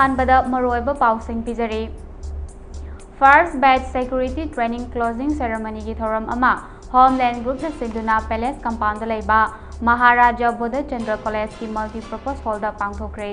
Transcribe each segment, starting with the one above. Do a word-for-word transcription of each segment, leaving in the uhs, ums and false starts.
ꯑꯍꯥꯟꯕꯗ ꯃꯔꯨꯑꯣꯏꯕ ꯄꯥꯎꯁꯤꯡ ꯄꯤꯖꯔꯤ꯫ First Batch Security Training Closing Ceremonyꯒꯤ ꯊꯧꯔꯝ ꯑꯃ Homeland Groupꯅ ꯁꯤꯟꯗꯨꯅ Palace Compoundꯗ ꯂꯩꯕ ꯃꯍꯥꯔꯥꯖꯥ ꯕꯣꯙꯆꯟꯗ꯭ꯔ Collegeꯀꯤ Multipurpose Hallꯗ ꯄꯥꯡꯊꯣꯛꯈ꯭ꯔꯦ꯫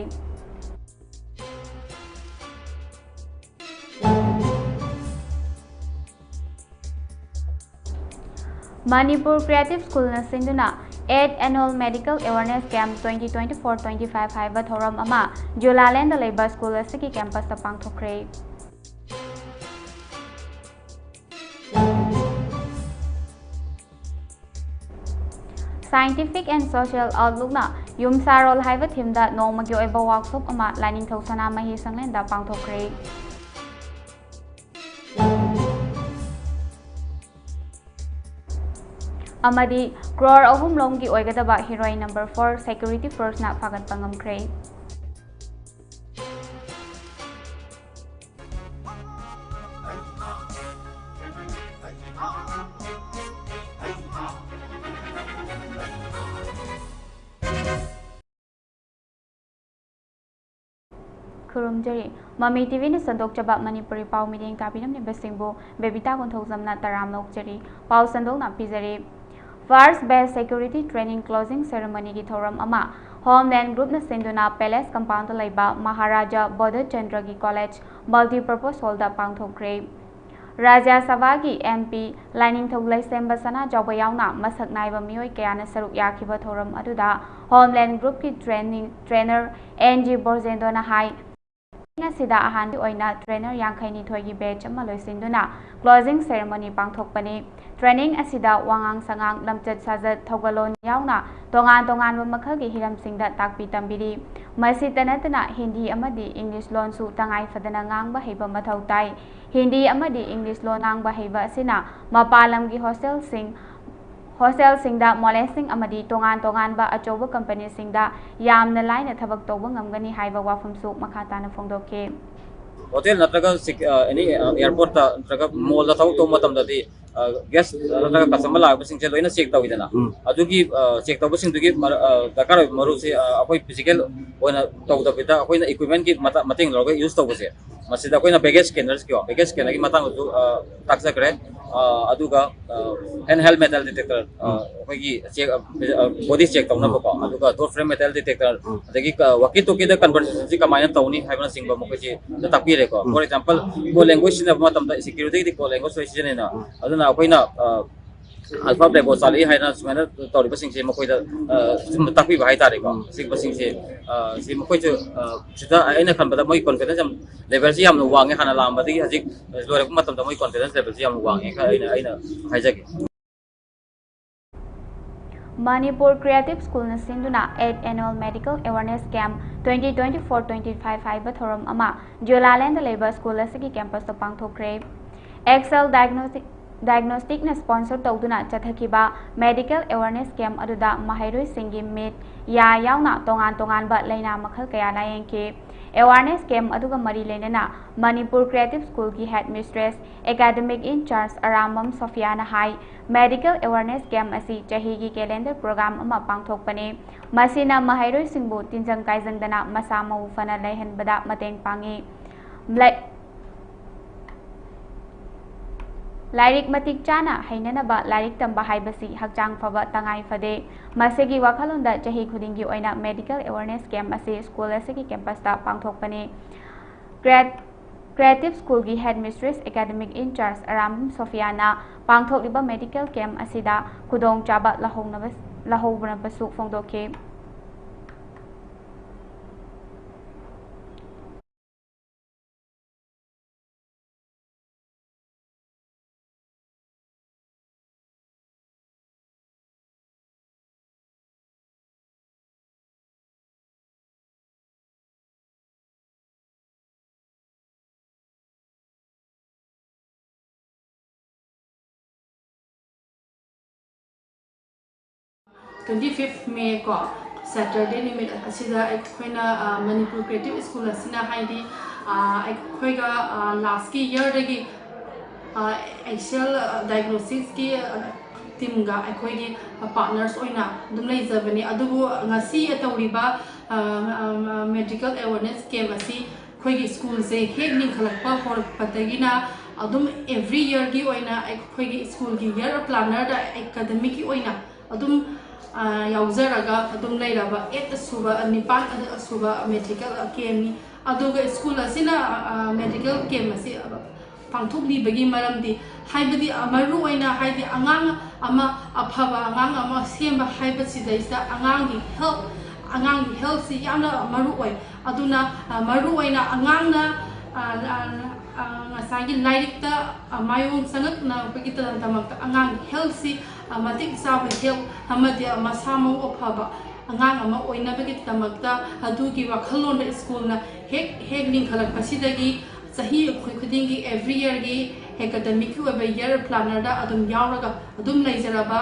Manipur Creative Schoolꯅ ꯁꯤꯟꯗꯨꯅ Eighth Annual Medical Awareness Camp twenty twenty-four twenty-five ꯍꯥꯏꯕ ꯊꯧꯔꯝ ꯑꯃ ꯖꯨꯂꯥꯂꯦꯟꯗ ꯂꯩꯕ ꯁ꯭ꯀꯨꯜ ꯑꯁꯤꯒꯤ ꯀꯦꯝꯄꯁꯇ ꯄꯥꯡꯊꯣꯛꯈ꯭ꯔꯦ꯫ Scientific and Social Outlookꯅ ꯌꯨꯝꯁꯥꯔꯣꯜ ꯍꯥꯏꯕ ꯊꯤꯝꯗ ꯅꯣꯡꯃꯒꯤ ꯑꯣꯏꯕ ꯋꯥꯛꯁꯣꯞ ꯑꯃ ꯂꯥꯏꯅꯤꯡꯊꯧ ꯁꯅꯥꯃꯍꯤ ꯁꯪꯂꯦꯟꯗ ꯄꯥꯡꯊꯣꯛꯈ꯭ꯔꯦ꯫ ꯑꯃꯗꯤ ꯀ꯭ꯔꯣꯔ ꯑꯍꯨꯝ ꯂꯣꯝꯒꯤ ꯑꯣꯏꯒꯗꯕ heroin number four security forceꯅ ꯐꯥꯒꯠꯄ ꯉꯝꯈ꯭ꯔꯦ꯫ ꯈꯨꯔꯨꯝꯖꯔꯤ꯫ ꯃꯃꯤ ꯇꯤꯚꯤꯅ ꯁꯟꯗꯣꯛꯆꯕ ꯃꯅꯤꯄꯨꯔꯤ ꯄꯥꯎ ꯃꯤꯠꯌꯦꯡ ꯇꯥꯕꯤꯔꯝꯂꯤꯕꯁꯤꯡꯕꯨ ꯕꯦꯕꯤꯇꯥ ꯀꯣꯟꯊꯧꯖꯝꯅ ꯇꯔꯥꯝꯅ ꯑꯣꯛꯆꯔꯤ꯫ ꯄꯥꯎ ꯁꯟꯗꯣꯛꯅ ꯄꯤꯖꯔꯤ꯫ First Batch Security Training Closing Ceremonyꯒꯤ ꯊꯧꯔꯝ ꯑꯃ Homeland Groupꯅ ꯁꯤꯟꯗꯨꯅ Palace Compoundꯗ ꯂꯩꯕ ꯃꯍꯥꯔꯥꯖꯥ ꯕꯣꯙꯆꯟꯗ꯭ꯔꯒꯤ College Multipurpose Hallꯗ ꯄꯥꯡꯊꯣꯛꯈ꯭ꯔꯦ꯫ ꯔꯥꯖ꯭ꯌ ꯁꯚꯥꯒꯤ MP ꯂꯥꯏꯅꯤꯡꯊꯧ ꯂꯩꯁꯦꯝꯕ ꯁꯅꯥꯖꯥꯎꯕ ꯌꯥꯎꯅ ꯃꯁꯛ ꯅꯥꯏꯕ ꯃꯤꯑꯣꯏ ꯀꯌꯥꯅ ꯁꯔꯨꯛ ꯌꯥꯈꯤꯕ ꯊꯧꯔꯝ ꯑꯗꯨꯗ Homeland Groupꯀꯤ training, trainer N G ꯕ꯭ꯔꯖꯦꯟꯗ꯭ꯔꯣꯅ ꯍꯥꯏ, ꯉꯁꯤꯗ ꯑꯍꯥꯟꯕꯒꯤ ꯑꯣꯏꯅ trainer ꯌꯥꯡꯈꯩ ꯅꯤꯊꯣꯏꯒꯤ batch ꯑꯃ ꯂꯣꯏꯁꯤꯟꯗꯨꯅ closing ceremony ꯄꯥꯡꯊꯣꯛꯄꯅꯤ꯫ Training ꯑꯁꯤꯗ ꯋꯥꯉꯥꯡ ꯁꯉꯥꯡ, ꯂꯝꯆꯠ ꯁꯥꯖꯠ, ꯊꯧꯒꯜꯂꯣꯟ ꯌꯥꯎꯅ ꯇꯣꯉꯥꯟ ꯇꯣꯉꯥꯟꯕ ꯃꯈꯜꯒꯤ ꯍꯤꯔꯝꯁꯤꯡꯗ ꯇꯥꯛꯄꯤ ꯇꯝꯕꯤꯔꯤ꯫ ꯃꯁꯤꯇ ꯅꯠꯇꯅ ꯍꯤꯟꯗꯤ ꯑꯃꯗꯤ English ꯂꯣꯟꯁꯨ ꯇꯉꯥꯏ ꯐꯗꯅ ꯉꯥꯡꯕ ꯍꯩꯕ ꯃꯊꯧ ꯇꯥꯏ꯫ ꯍꯤꯟꯗꯤ ꯑꯃꯗꯤ English ꯂꯣꯟ ꯉꯥꯡꯕ ꯍꯩꯕ ꯑꯁꯤꯅ ꯃꯄꯥꯟ ꯂꯝꯒꯤ hostelꯁꯤꯡ, hostelꯁꯤꯡꯗ molestꯁꯤꯡ ꯑꯃꯗꯤ ꯇꯣꯉꯥꯟ ꯇꯣꯉꯥꯟꯕ ꯑꯆꯧꯕ companyꯁꯤꯡꯗ ꯌꯥꯝꯅ ꯂꯥꯏꯅ ꯊꯕꯛ ꯇꯧꯕ ꯉꯝꯒꯅꯤ ꯍꯥꯏꯕ ꯋꯥꯐꯝꯁꯨ ꯃꯈꯥ ꯇꯥꯅ ꯐꯣꯡꯗꯣꯛꯈꯤ꯫ Hotel ꯅꯠꯇ꯭ꯔꯒ ꯁꯤꯛ-, ꯑ, any, ꯑ, airportꯇ ꯅꯠꯇ꯭ꯔꯒ mallꯗ ꯊꯕꯛ ꯇꯧꯕ ꯃꯇꯝꯗꯗꯤ ꯒꯦꯁ ꯅꯠꯇ꯭ꯔꯒ ꯀꯁꯇꯃꯔ ꯂꯥꯛꯄꯁꯤꯡꯁꯦ ꯂꯣꯏꯅ ꯆꯦꯛ ꯇꯧꯋꯤꯗꯅ꯫ ꯎꯝ꯫ ꯑꯗꯨꯒꯤ ꯆꯦꯛ ꯇꯧꯕꯁꯤꯡꯗꯨꯒꯤ ꯃꯔ-, ꯑ, ꯗꯔꯀꯥꯔ ꯑꯣꯏꯕ ꯃꯔꯨꯞꯁꯦ, ꯑ, ꯑꯩꯈꯣꯏ ꯐꯤꯖꯤꯀꯦꯜ ꯑꯣꯏꯅ ꯇꯧꯗꯕꯤꯗ ꯑꯩꯈꯣꯏꯅ ꯏꯀ꯭ꯋꯤꯞꯃꯦꯟꯒꯤ ꯃꯇ-, ꯃꯇꯦꯡ ꯂꯧꯔꯒ ꯌꯨꯁ ꯇꯧꯕꯁꯦ, ꯃꯁꯤꯗ ꯑꯩꯈꯣꯏꯅ ꯕꯦꯒꯦꯖ ꯁ꯭ꯀꯦꯅꯔꯁꯀꯤꯀꯣ, ꯕꯦꯒꯦꯖ ꯁ꯭ꯀꯦꯅꯔꯒꯤ ꯃꯇꯥꯡꯗꯁꯨ, ꯑ, ꯇꯥꯛꯆꯈ꯭ꯔꯦ꯫ ꯑ, ꯑꯗꯨꯒ, ꯑ, ꯍꯦꯟ ꯍꯦꯜ ꯃꯦꯇꯦꯜ ꯗꯤꯇꯦꯛꯇꯔ, ꯑ, ꯎꯝ꯫ ꯑꯩꯈꯣꯏꯒꯤ ꯆꯦꯛ, ꯑ, ꯕꯣꯗꯤ ꯆꯦꯛ ꯇꯧꯅꯕꯀꯣ, ꯎꯝ꯫ ꯑꯗꯨꯒ ꯗꯣꯔ ꯐ꯭ꯔꯦꯝ ꯃꯦꯇꯦꯜ ꯗꯤꯇꯦꯛꯇꯔ, ꯎꯝ꯫ ꯑꯗꯒꯤ ꯋꯥꯀꯤ ꯇꯣꯀꯤꯗ ꯀꯟꯚꯔꯁꯦꯁꯟꯁꯤ ꯀꯃꯥꯏꯅ ꯇꯧꯅꯤ ꯍꯥꯏꯕꯅꯆꯤꯡꯕ ꯃꯈꯣꯏꯁꯤ ꯇꯥꯛꯄꯤꯔꯦꯀꯣ꯫ ꯎꯝ꯫ ꯐꯣꯔ ꯑꯦꯛꯖꯥꯝꯄꯜ, ꯀꯣꯗ ꯂꯦꯡꯒ꯭ꯋꯦꯖ ꯁꯤꯖꯤꯟꯅꯕ ꯃꯇꯝꯗ ꯁꯦꯀ꯭ꯌꯨꯔꯤꯇꯤꯒꯤꯗꯤ ꯀꯣꯗ ꯂꯦꯡꯒ꯭ꯋꯦꯖ ꯂꯣꯏ ꯁꯤꯖꯤꯟꯅꯩꯅ, ꯎꯝ꯫ ꯑꯗꯨꯅ ꯑꯩꯈꯣꯏꯅ, ꯑ, ꯑꯜꯐꯥ ꯕ꯭ꯂꯦꯛ ꯕꯣꯛꯁ ꯆꯥꯔꯛꯏ ꯍꯥꯏꯅ ꯁꯨꯃꯥꯏꯅ ꯇꯧꯔꯤꯕꯁꯤꯡꯁꯦ ꯃꯈꯣꯏꯗ, ꯑ, ꯁꯨꯝ ꯇꯥꯛꯄꯤꯕ ꯍꯥꯏꯇꯥꯔꯦꯀꯣ꯫ ꯎꯝ꯫ ꯑꯁꯤꯒꯨꯝꯕꯁꯤꯡꯁꯦ, ꯑ, ꯁꯤ ꯃꯈꯣꯏꯁꯨ, ꯑ, ꯁꯤꯗ ꯑꯩꯅ ꯈꯟꯕꯗ ꯃꯣꯏ ꯀꯣꯟꯐꯤꯗꯦꯟꯁ ꯌꯥꯝ, ꯂꯦꯚꯦꯜꯁꯤ ꯌꯥꯝꯅ ꯋꯥꯡꯉꯦ꯫ ꯍꯥꯟꯅ ꯂꯥꯛꯑꯝꯕꯗꯒꯤ ꯍꯧꯖꯤꯛ ꯂꯣꯏꯔꯛꯄ ꯃꯇꯝꯗ ꯃꯣꯏ ꯀꯣꯟꯐꯤꯗꯦꯟꯁ ꯂꯦꯚꯦꯜꯁꯤ ꯌꯥꯝ ꯋꯥꯡꯉꯦ ꯈꯔ ꯑꯩꯅ, ꯑꯩꯅ ꯍꯥꯏꯖꯒꯦ꯫ ꯃꯅꯤꯄꯨꯔ ꯀ꯭ꯔꯤꯌꯦꯇꯤꯚ ꯁ꯭ꯀꯨꯜꯅ ꯁꯤꯟꯗꯨꯅ Eighth Annual Medical Awareness Camp twenty twenty-four twenty-five ꯍꯥꯏꯕ ꯊꯧꯔꯝ ꯑꯃ ꯖꯨꯂꯥꯂꯦꯟꯗ ꯂꯩꯕ ꯁ꯭ꯀꯨꯜ ꯑꯁꯤꯒꯤ ꯀꯦꯝꯄꯁꯇ ꯄꯥꯡꯊꯣꯛꯈ꯭ꯔꯦ꯫ ꯑꯦꯛꯁꯦꯜ ꯗꯥꯏꯒꯅꯣꯁꯇꯤꯛ, ꯗꯥꯏꯒꯅꯣꯁꯇꯤꯛꯅ ꯁ꯭ꯄꯣꯟꯁꯔ ꯇꯧꯗꯨꯅ ꯆꯠꯊꯈꯤꯕ ꯃꯦꯗꯤꯀꯦꯜ ꯑꯦꯋꯥꯔꯅꯦꯁ ꯀꯦꯝꯞ ꯑꯗꯨꯗ ꯃꯍꯩꯔꯣꯏꯁꯤꯡꯒꯤ ꯃꯤꯠ, ꯌꯥ ꯌꯥꯎꯅ ꯇꯣꯉꯥꯟ ꯇꯣꯉꯥꯟꯕ ꯂꯥꯏꯅꯥ ꯃꯈꯜ ꯀꯌꯥ ꯂꯥꯌꯦꯡꯈꯤ꯫ ꯑꯦꯋꯥꯔꯅꯦꯁ ꯀꯦꯝꯞ ꯑꯗꯨꯒ ꯃꯔꯤ ꯂꯩꯅꯅ ꯃꯅꯤꯄꯨꯔ ꯀ꯭ꯔꯤꯌꯦꯇꯤꯚ ꯁ꯭ꯀꯨꯜꯒꯤ ꯍꯦꯗ ꯃꯤꯁꯇ꯭ꯔꯦꯁ, ꯑꯦꯀꯥꯗꯃꯤꯛ ꯏꯟ ꯆꯥꯔꯖ ꯑꯔꯥꯝꯕꯝ ꯁꯣꯐꯤꯌꯥꯅ ꯍꯥꯏ, ꯃꯦꯗꯤꯀꯦꯜ ꯑꯦꯋꯥꯔꯅꯦꯁ ꯀꯦꯝꯞ ꯑꯁꯤ ꯆꯍꯤꯒꯤ ꯀꯦꯂꯦꯟꯗꯔ ꯄ꯭ꯔꯣꯒ꯭ꯔꯥꯝ ꯑꯃ ꯄꯥꯡꯊꯣꯛꯄꯅꯤ꯫ ꯃꯁꯤꯅ ꯃꯍꯩꯔꯣꯏꯁꯤꯡꯕꯨ ꯇꯤꯟꯖꯪ ꯀꯥꯏꯖꯪꯗꯅ ꯃꯁꯥ ꯃꯎ ꯐꯅ ꯂꯩꯍꯟꯕꯗ ꯃꯇꯦꯡ ꯄꯥꯡꯏ꯫ ꯂꯥꯏ-, ꯂꯥꯏꯔꯤꯛ ꯃꯇꯤꯛ ꯆꯥꯅ ꯍꯩꯅꯅꯕ ꯂꯥꯏꯔꯤꯛ ꯇꯝꯕ ꯍꯥꯏꯕꯁꯤ ꯍꯛꯆꯥꯡ ꯐꯕ ꯇꯉꯥꯏ ꯐꯗꯦ꯫ ꯃꯁꯤꯒꯤ ꯋꯥꯈꯜꯂꯣꯟꯗ ꯆꯍꯤ ꯈꯨꯗꯤꯡꯒꯤ ꯑꯣꯏꯅ ꯃꯦꯗꯤꯀꯦꯜ ꯑꯦꯋꯥꯔꯅꯦꯁ ꯀꯦꯝꯞ ꯑꯁꯤ ꯁ꯭ꯀꯨꯜ ꯑꯁꯤꯒꯤ ꯀꯦꯝꯄꯁꯇ ꯄꯥꯡꯊꯣꯛꯄꯅꯤ꯫ ꯀ꯭ꯔꯦꯠ-, ꯀ꯭ꯔꯤꯌꯦꯇꯤꯚ ꯁ꯭ꯀꯨꯜꯒꯤ ꯍꯦꯗ ꯃꯤꯁꯇ꯭ꯔꯦꯁ, ꯑꯦꯀꯥꯗꯃꯤꯛ ꯏꯟ ꯆꯥꯔꯖ ꯑꯔꯥꯝꯕꯝ ꯁꯣꯐꯤꯌꯥꯅ ꯄꯥꯡꯊꯣꯛꯂꯤꯕ ꯃꯦꯗꯤꯀꯦꯜ ꯀꯦꯝꯞ ꯑꯁꯤꯗ ꯈꯨꯗꯣꯡꯆꯥꯕ ꯂꯧꯍꯧꯅꯕ, ꯂꯧꯍꯧꯅꯕꯁꯨ ꯐꯣꯡꯗꯣꯛꯈꯤ꯫ Twenty fifth May ꯀꯣ, Saturday ꯅꯨꯃꯤꯠ ꯑꯁꯤꯗ ꯑꯩꯈꯣꯏꯅ, ꯑ, ꯃꯅꯤꯄꯨꯔ ꯀ꯭ꯔꯤꯌꯦꯇꯤꯚ ꯁ꯭ꯀꯨꯜ ꯑꯁꯤꯅ, ꯍꯥꯏꯗꯤ, ꯑ, ꯑꯩꯈꯣꯏꯒ, ꯑ, ꯂꯥꯁꯀꯤ ꯌꯔꯗꯒꯤ ꯑꯦꯛꯁꯦꯜ ꯗꯥꯏꯒ꯭ꯅꯣꯁꯤꯁꯀꯤ ꯇꯤꯝꯒ ꯑꯩꯈꯣꯏꯒꯤ ꯄꯥꯔꯠꯅꯔꯁ ꯑꯣꯏꯅ ꯑꯗꯨꯝ ꯂꯩꯖꯕꯅꯤ꯫ ꯑꯗꯨꯕꯨ ꯉꯁꯤ ꯇꯧꯔꯤꯕ ꯃꯦꯗꯤꯀꯦꯜ ꯑꯦꯋꯦꯔꯅꯦꯁ ꯀꯦꯝ ꯑꯁꯤ ꯑꯩꯈꯣꯏꯒꯤ ꯁ꯭ꯀꯨꯜꯁꯦ ꯍꯦꯛ ꯂꯤꯡꯈꯠꯂꯛꯄ ꯍꯧꯔꯛꯄꯗꯒꯤꯅ ꯑꯗꯨꯝ ꯑꯦꯚ꯭ꯔꯤ ꯌꯔꯒꯤ ꯑꯣꯏꯅ ꯑꯩꯈꯣꯏꯒꯤ ꯁ꯭ꯀꯨꯜꯒꯤ ꯌꯔ ꯄ꯭ꯂꯥꯅꯔꯗ ꯑꯦꯀꯥꯗꯃꯤꯛꯀꯤ ꯑꯣꯏꯅ ꯑꯗꯨꯝ ꯌꯥꯎꯖꯔꯒ ꯑꯗꯨꯝ ꯂꯩꯔꯕ ꯑꯦꯠ ꯁꯨꯕ ꯅꯤꯄꯥꯟ ꯑꯁꯨꯕ ꯃꯦꯗꯤꯀꯦꯜ ꯀꯦꯝꯅꯤ꯫ ꯑꯗꯨꯒ ꯁ꯭ꯀꯨꯜ ꯑꯁꯤꯅ ꯃꯦꯗꯤꯀꯦꯜ ꯀꯦꯝ ꯑꯁꯤ ꯄꯥꯡꯊꯣꯛꯂꯤꯕꯒꯤ ꯃꯔꯝꯗꯤ, ꯍꯥꯏꯕꯗꯤ ꯃꯔꯨ ꯑꯣꯏꯅ ꯍꯥꯏꯗꯤ ꯑꯉꯥꯡ ꯑꯃ ꯑꯐꯕ ꯑꯉꯥꯡ ꯑꯃ ꯁꯦꯝꯕ ꯍꯥꯏꯕꯁꯤꯗꯩꯁꯤꯗ ꯑꯉꯥꯡꯒꯤ ꯍꯦꯜꯊ ꯑꯉꯥꯡꯒꯤ ꯍꯦꯜꯊꯁꯤ ꯌꯥꯝꯅ ꯃꯔꯨ ꯑꯣꯏ꯫ ꯑꯗꯨꯅ ꯃꯔꯨ ꯑꯣꯏꯅ ꯑꯉꯥꯡꯅ ꯉꯁꯥꯏꯒꯤ ꯂꯥꯏꯔꯤꯛꯇ ꯃꯥꯏꯑꯣꯟ ꯆꯪꯉꯛꯅꯕꯒꯤꯗꯃꯛꯇ ꯑꯉꯥꯡꯒꯤ ꯍꯦꯜꯊꯁꯤ ꯃꯇꯤꯛ ꯆꯥꯕ ꯍꯦꯜꯊ ꯑꯃꯗꯤ ꯃꯁꯥ ꯃꯎ ꯑꯐꯕ ꯑꯉꯥꯡ ꯑꯃ ꯑꯣꯏꯅꯕꯒꯤꯗꯃꯛꯇ ꯑꯗꯨꯒꯤ ꯋꯥꯈꯜꯂꯣꯟꯗ ꯁ꯭ꯀꯨꯜꯅ ꯍꯦꯛ ꯍꯦꯛ ꯂꯤꯡꯈꯠꯂꯛꯄꯁꯤꯗꯒꯤ ꯆꯍꯤ ꯈꯨꯗꯤꯡꯒꯤ ꯑꯦꯚ꯭ꯔꯤ ꯌꯔꯒꯤ ꯑꯦꯀꯥꯗꯃꯤꯛꯀꯤ ꯑꯣꯏꯕ ꯌꯔ ꯄ꯭ꯂꯥꯅꯔꯗ ꯑꯗꯨꯝ ꯌꯥꯎꯔꯒ ꯑꯗꯨꯝ ꯂꯩꯖꯔꯕ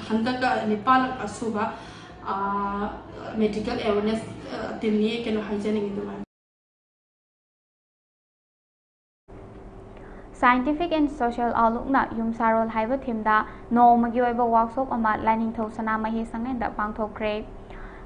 ꯍꯟꯗꯛꯀ ꯅꯤꯄꯥꯜꯂꯛ ꯑꯁꯨꯕ ꯃꯦꯗꯤꯀꯦꯜ ꯑꯦꯋꯦꯔꯅꯦꯁ ꯇꯤꯝꯅꯤ ꯀꯩꯅꯣ ꯍꯥꯏꯖꯅꯤꯡꯉꯤ ꯑꯗꯨꯃꯥꯏꯅ꯫ Scientific and Social Outlookꯅ ꯌꯨꯝꯁꯥꯔꯣꯜ ꯍꯥꯏꯕ ꯊꯤꯝꯗ ꯅꯣꯡꯃꯒꯤ ꯑꯣꯏꯕ ꯋꯥꯛꯁꯣꯞ ꯑꯃ ꯂꯥꯏꯅꯤꯡꯊꯧ ꯁꯅꯥꯃꯍꯤ ꯁꯪꯂꯦꯟꯗ ꯄꯥꯡꯊꯣꯛꯈ꯭ꯔꯦ꯫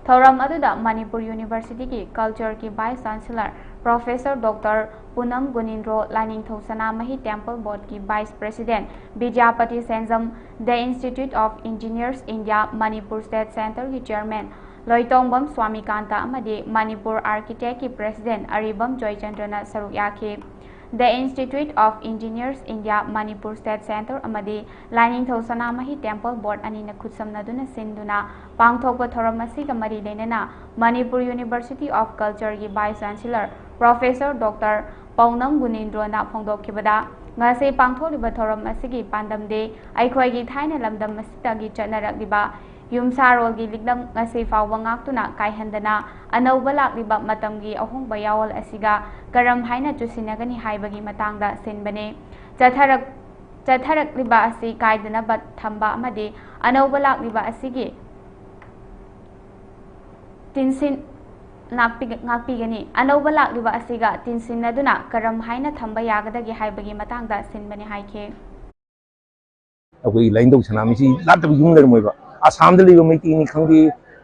ꯊꯧꯔꯝ ꯑꯗꯨꯗ ꯃꯅꯤꯄꯨꯔ ꯌꯨꯅꯤꯚꯔꯁꯤꯇꯤꯒꯤ ꯀꯜꯆꯔꯒꯤ vice chancellor professor doctor Punam Gunindro, Lainingthou Sanamahi temple ꯕꯣꯔꯗꯀꯤ vice president Bidyapati Senjam, The Institute of Engineers India Manipur State Centreꯒꯤ ꯆꯤꯌꯔꯃꯦꯟ ꯂꯣꯏꯇꯣꯡꯕꯝ ꯁ꯭ꯋꯥꯃꯤꯀꯥꯟꯇ ꯑꯃꯗꯤ ꯃꯅꯤꯄꯨꯔ ꯑꯥꯔꯀꯤꯇꯦꯛꯀꯤ ꯄ꯭ꯔꯦꯁꯤꯗꯦꯟꯠ ꯑꯔꯤꯕꯝ ꯖꯣꯏꯆꯟꯗ꯭ꯔꯅ ꯁꯔꯨꯛ ꯌꯥꯈꯤ꯫ The Institute of Engineers India Manipur State Centre ꯑꯃꯗꯤ ꯂꯥꯏꯅꯤꯡꯊꯧ ꯁꯅꯥꯃꯍꯤ ꯇꯦꯝꯄꯜ ꯕꯣꯔꯗ ꯑꯅꯤꯅ ꯈꯨꯠꯁꯝꯅꯗꯨꯅ ꯁꯤꯟꯗꯨꯅ ꯄꯥꯡꯊꯣꯛꯄ ꯊꯧꯔꯝ ꯑꯁꯤꯒ ꯃꯔꯤ ꯂꯩꯅꯅ ꯃꯅꯤꯄꯨꯔ University of Cultureꯒꯤ vice chancellor professor doctor Paonam ꯒꯨꯅꯤꯟꯗ꯭ꯔꯣꯅ ꯐꯣꯡꯗꯣꯛꯈꯤꯕꯗ, ꯉꯁꯤ ꯄꯥꯡꯊꯣꯛꯂꯤꯕ ꯊꯧꯔꯝ ꯑꯁꯤꯒꯤ ꯄꯥꯟꯗꯝꯗꯤ ꯑꯩꯈꯣꯏꯒꯤ ꯊꯥꯏꯅ ꯂꯝꯗꯝ ꯑꯁꯤꯗꯒꯤ ꯆꯠꯅꯔꯛꯂꯤꯕ ꯌꯨꯝꯁꯥꯔꯣꯜꯒꯤ ꯂꯤꯛꯂꯝ ꯉꯁꯤ ꯐꯥꯎꯕ ꯉꯥꯛꯇꯨꯅ ꯀꯥꯏꯍꯟꯗꯅ ꯑꯅꯧꯕ ꯂꯥꯛꯂꯤꯕ ꯃꯇꯝꯒꯤ ꯑꯍꯣꯡꯕ ꯌꯥꯑꯣꯜ ꯑꯁꯤꯒ ꯀꯔꯝ ꯍꯥꯏꯅ ꯆꯨꯁꯤꯟꯅꯒꯅꯤ ꯍꯥꯏꯕꯒꯤ ꯃꯇꯥꯡꯗ ꯁꯤꯟꯕꯅꯤ꯫ ꯆꯠꯊꯔꯛ-, ꯆꯠꯊꯔꯛꯂꯤꯕ ꯑꯁꯤ ꯀꯥꯏꯗꯅꯕ ꯊꯝꯕ ꯑꯃꯗꯤ ꯑꯅꯧꯕ ꯂꯥꯛꯂꯤꯕ ꯑꯁꯤꯒꯤ ꯇꯤꯟꯁꯤꯟ-, ꯉꯥꯛꯄꯤ-, ꯉꯥꯛꯄꯤꯒꯅꯤ? ꯑꯅꯧꯕ ꯂꯥꯛꯂꯤꯕ ꯑꯁꯤꯒ ꯇꯤꯟꯁꯤꯟꯅꯗꯨꯅ ꯀꯔꯝ ꯍꯥꯏꯅ ꯊꯝꯕ ꯌꯥꯒꯗꯒꯦ ꯍꯥꯏꯕꯒꯤ ꯃꯇꯥꯡꯗ ꯁꯤꯟꯕꯅꯤ ꯍꯥꯏꯈꯤ꯫ ꯑꯩꯈꯣꯏꯒꯤ ꯂꯥꯏꯅꯤꯡꯊꯧ ꯁꯅꯥꯃꯍꯤꯁꯤ ꯂꯥꯠꯇꯕ ꯌꯨꯝ ꯂꯩꯔꯝꯃꯣꯏꯕ꯫ ꯑꯁꯥꯝꯗ ꯂꯩꯕ ꯃꯩꯇꯩꯅꯤ ꯈꯪꯗꯦ,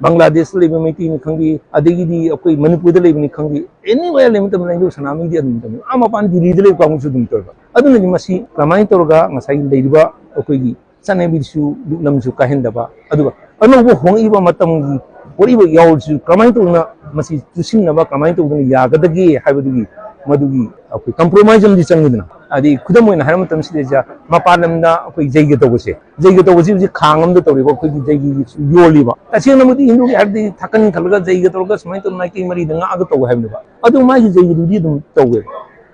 ꯕꯪꯒ꯭ꯂꯥꯗꯦꯁꯇ ꯂꯩꯕ ꯃꯩꯇꯩꯅꯤ ꯈꯪꯗꯦ, ꯑꯗꯒꯤꯗꯤ ꯑꯩꯈꯣꯏ ꯃꯅꯤꯄꯨꯔꯗ ꯂꯩꯕꯅꯤ ꯈꯪꯗꯦ, anywhere ꯂꯩꯕ ꯃꯇꯝꯗ ꯂꯥꯏꯅꯤꯡꯊꯧ ꯁꯅꯥꯃꯍꯤꯗꯤ ꯑꯗꯨꯝ ꯇꯧꯏ꯫ ꯑꯥ ꯃꯄꯥꯟ ꯗꯤꯜꯂꯤꯗ ꯂꯩꯕ ꯀꯥꯡꯕꯨꯁꯨ ꯑꯗꯨꯝ ꯇꯧꯏꯕ꯫ ꯑꯗꯨꯅꯗꯤ ꯃꯁꯤ ꯀꯃꯥꯏꯅ ꯇꯧꯔꯒ ꯉꯁꯥꯏꯒꯤ ꯂꯩꯔꯤꯕ ꯑꯩꯈꯣꯏꯒꯤ ꯆꯠꯅꯕꯤꯁꯨ ꯂꯨꯞꯅꯝꯁꯨ ꯀꯥꯏꯍꯟꯗꯕ, ꯑꯗꯨꯒ ꯑꯅꯧꯕ ꯍꯣꯡꯉꯛꯏꯕ ꯃꯇꯝꯒꯤ ꯄꯣꯛꯂꯛꯏꯕ ꯌꯥꯎꯔꯤꯁꯨ ꯀꯃꯥꯏꯅ ꯇꯧꯗꯅ ꯃꯁꯤ ꯆꯨꯁꯤꯟꯅꯕ ꯀꯃꯥꯏꯅ ꯇꯧꯗꯅ ꯌꯥꯒꯗꯒꯦ ꯍꯥꯏꯕꯗꯨꯒꯤ ꯃꯗꯨꯒꯤ ꯑꯩꯈꯣꯏ compromise ꯑꯃꯗꯤ ꯆꯪꯉꯤꯗꯅ꯫ ꯍꯥꯏꯗꯤ ꯈꯨꯗꯝ ꯑꯣꯏꯅ ꯍꯥꯏꯔ ꯃꯇꯝꯁꯤꯗ ꯃꯄꯥꯟ ꯂꯝꯗ ꯑꯩꯈꯣꯏ ꯖꯩꯒ ꯇꯧꯕꯁꯦ, ꯖꯩꯒ ꯇꯧꯕꯁꯤ ꯍꯧꯖꯤꯛ ꯈꯥꯡ ꯑꯃꯗ ꯇꯧꯔꯤꯕ ꯑꯩꯈꯣꯏꯒꯤ ꯖꯩꯒꯤꯁꯨ ꯌꯣꯜꯂꯤꯕ꯫ ꯇꯁꯦꯡꯅꯃꯛꯇꯤ ꯍꯤꯟꯗꯨꯒꯤ ꯍꯥꯏꯔꯗꯤ ꯊꯥꯀꯟ ꯈꯜꯂꯒ ꯖꯩꯒ ꯇꯧꯔꯒ ꯁꯨꯃꯥꯏꯅ ꯇꯧꯗꯅ ꯃꯥꯏꯀꯩ ꯃꯔꯤꯗ ꯉꯥꯛꯑꯒ ꯇꯧ ꯍꯥꯏꯕꯅꯦꯕ꯫ ꯑꯗꯨ ꯃꯥꯒꯤ ꯖꯩꯒꯗꯨꯗꯤ ꯑꯗꯨꯝ ꯇꯧꯋꯦꯕ꯫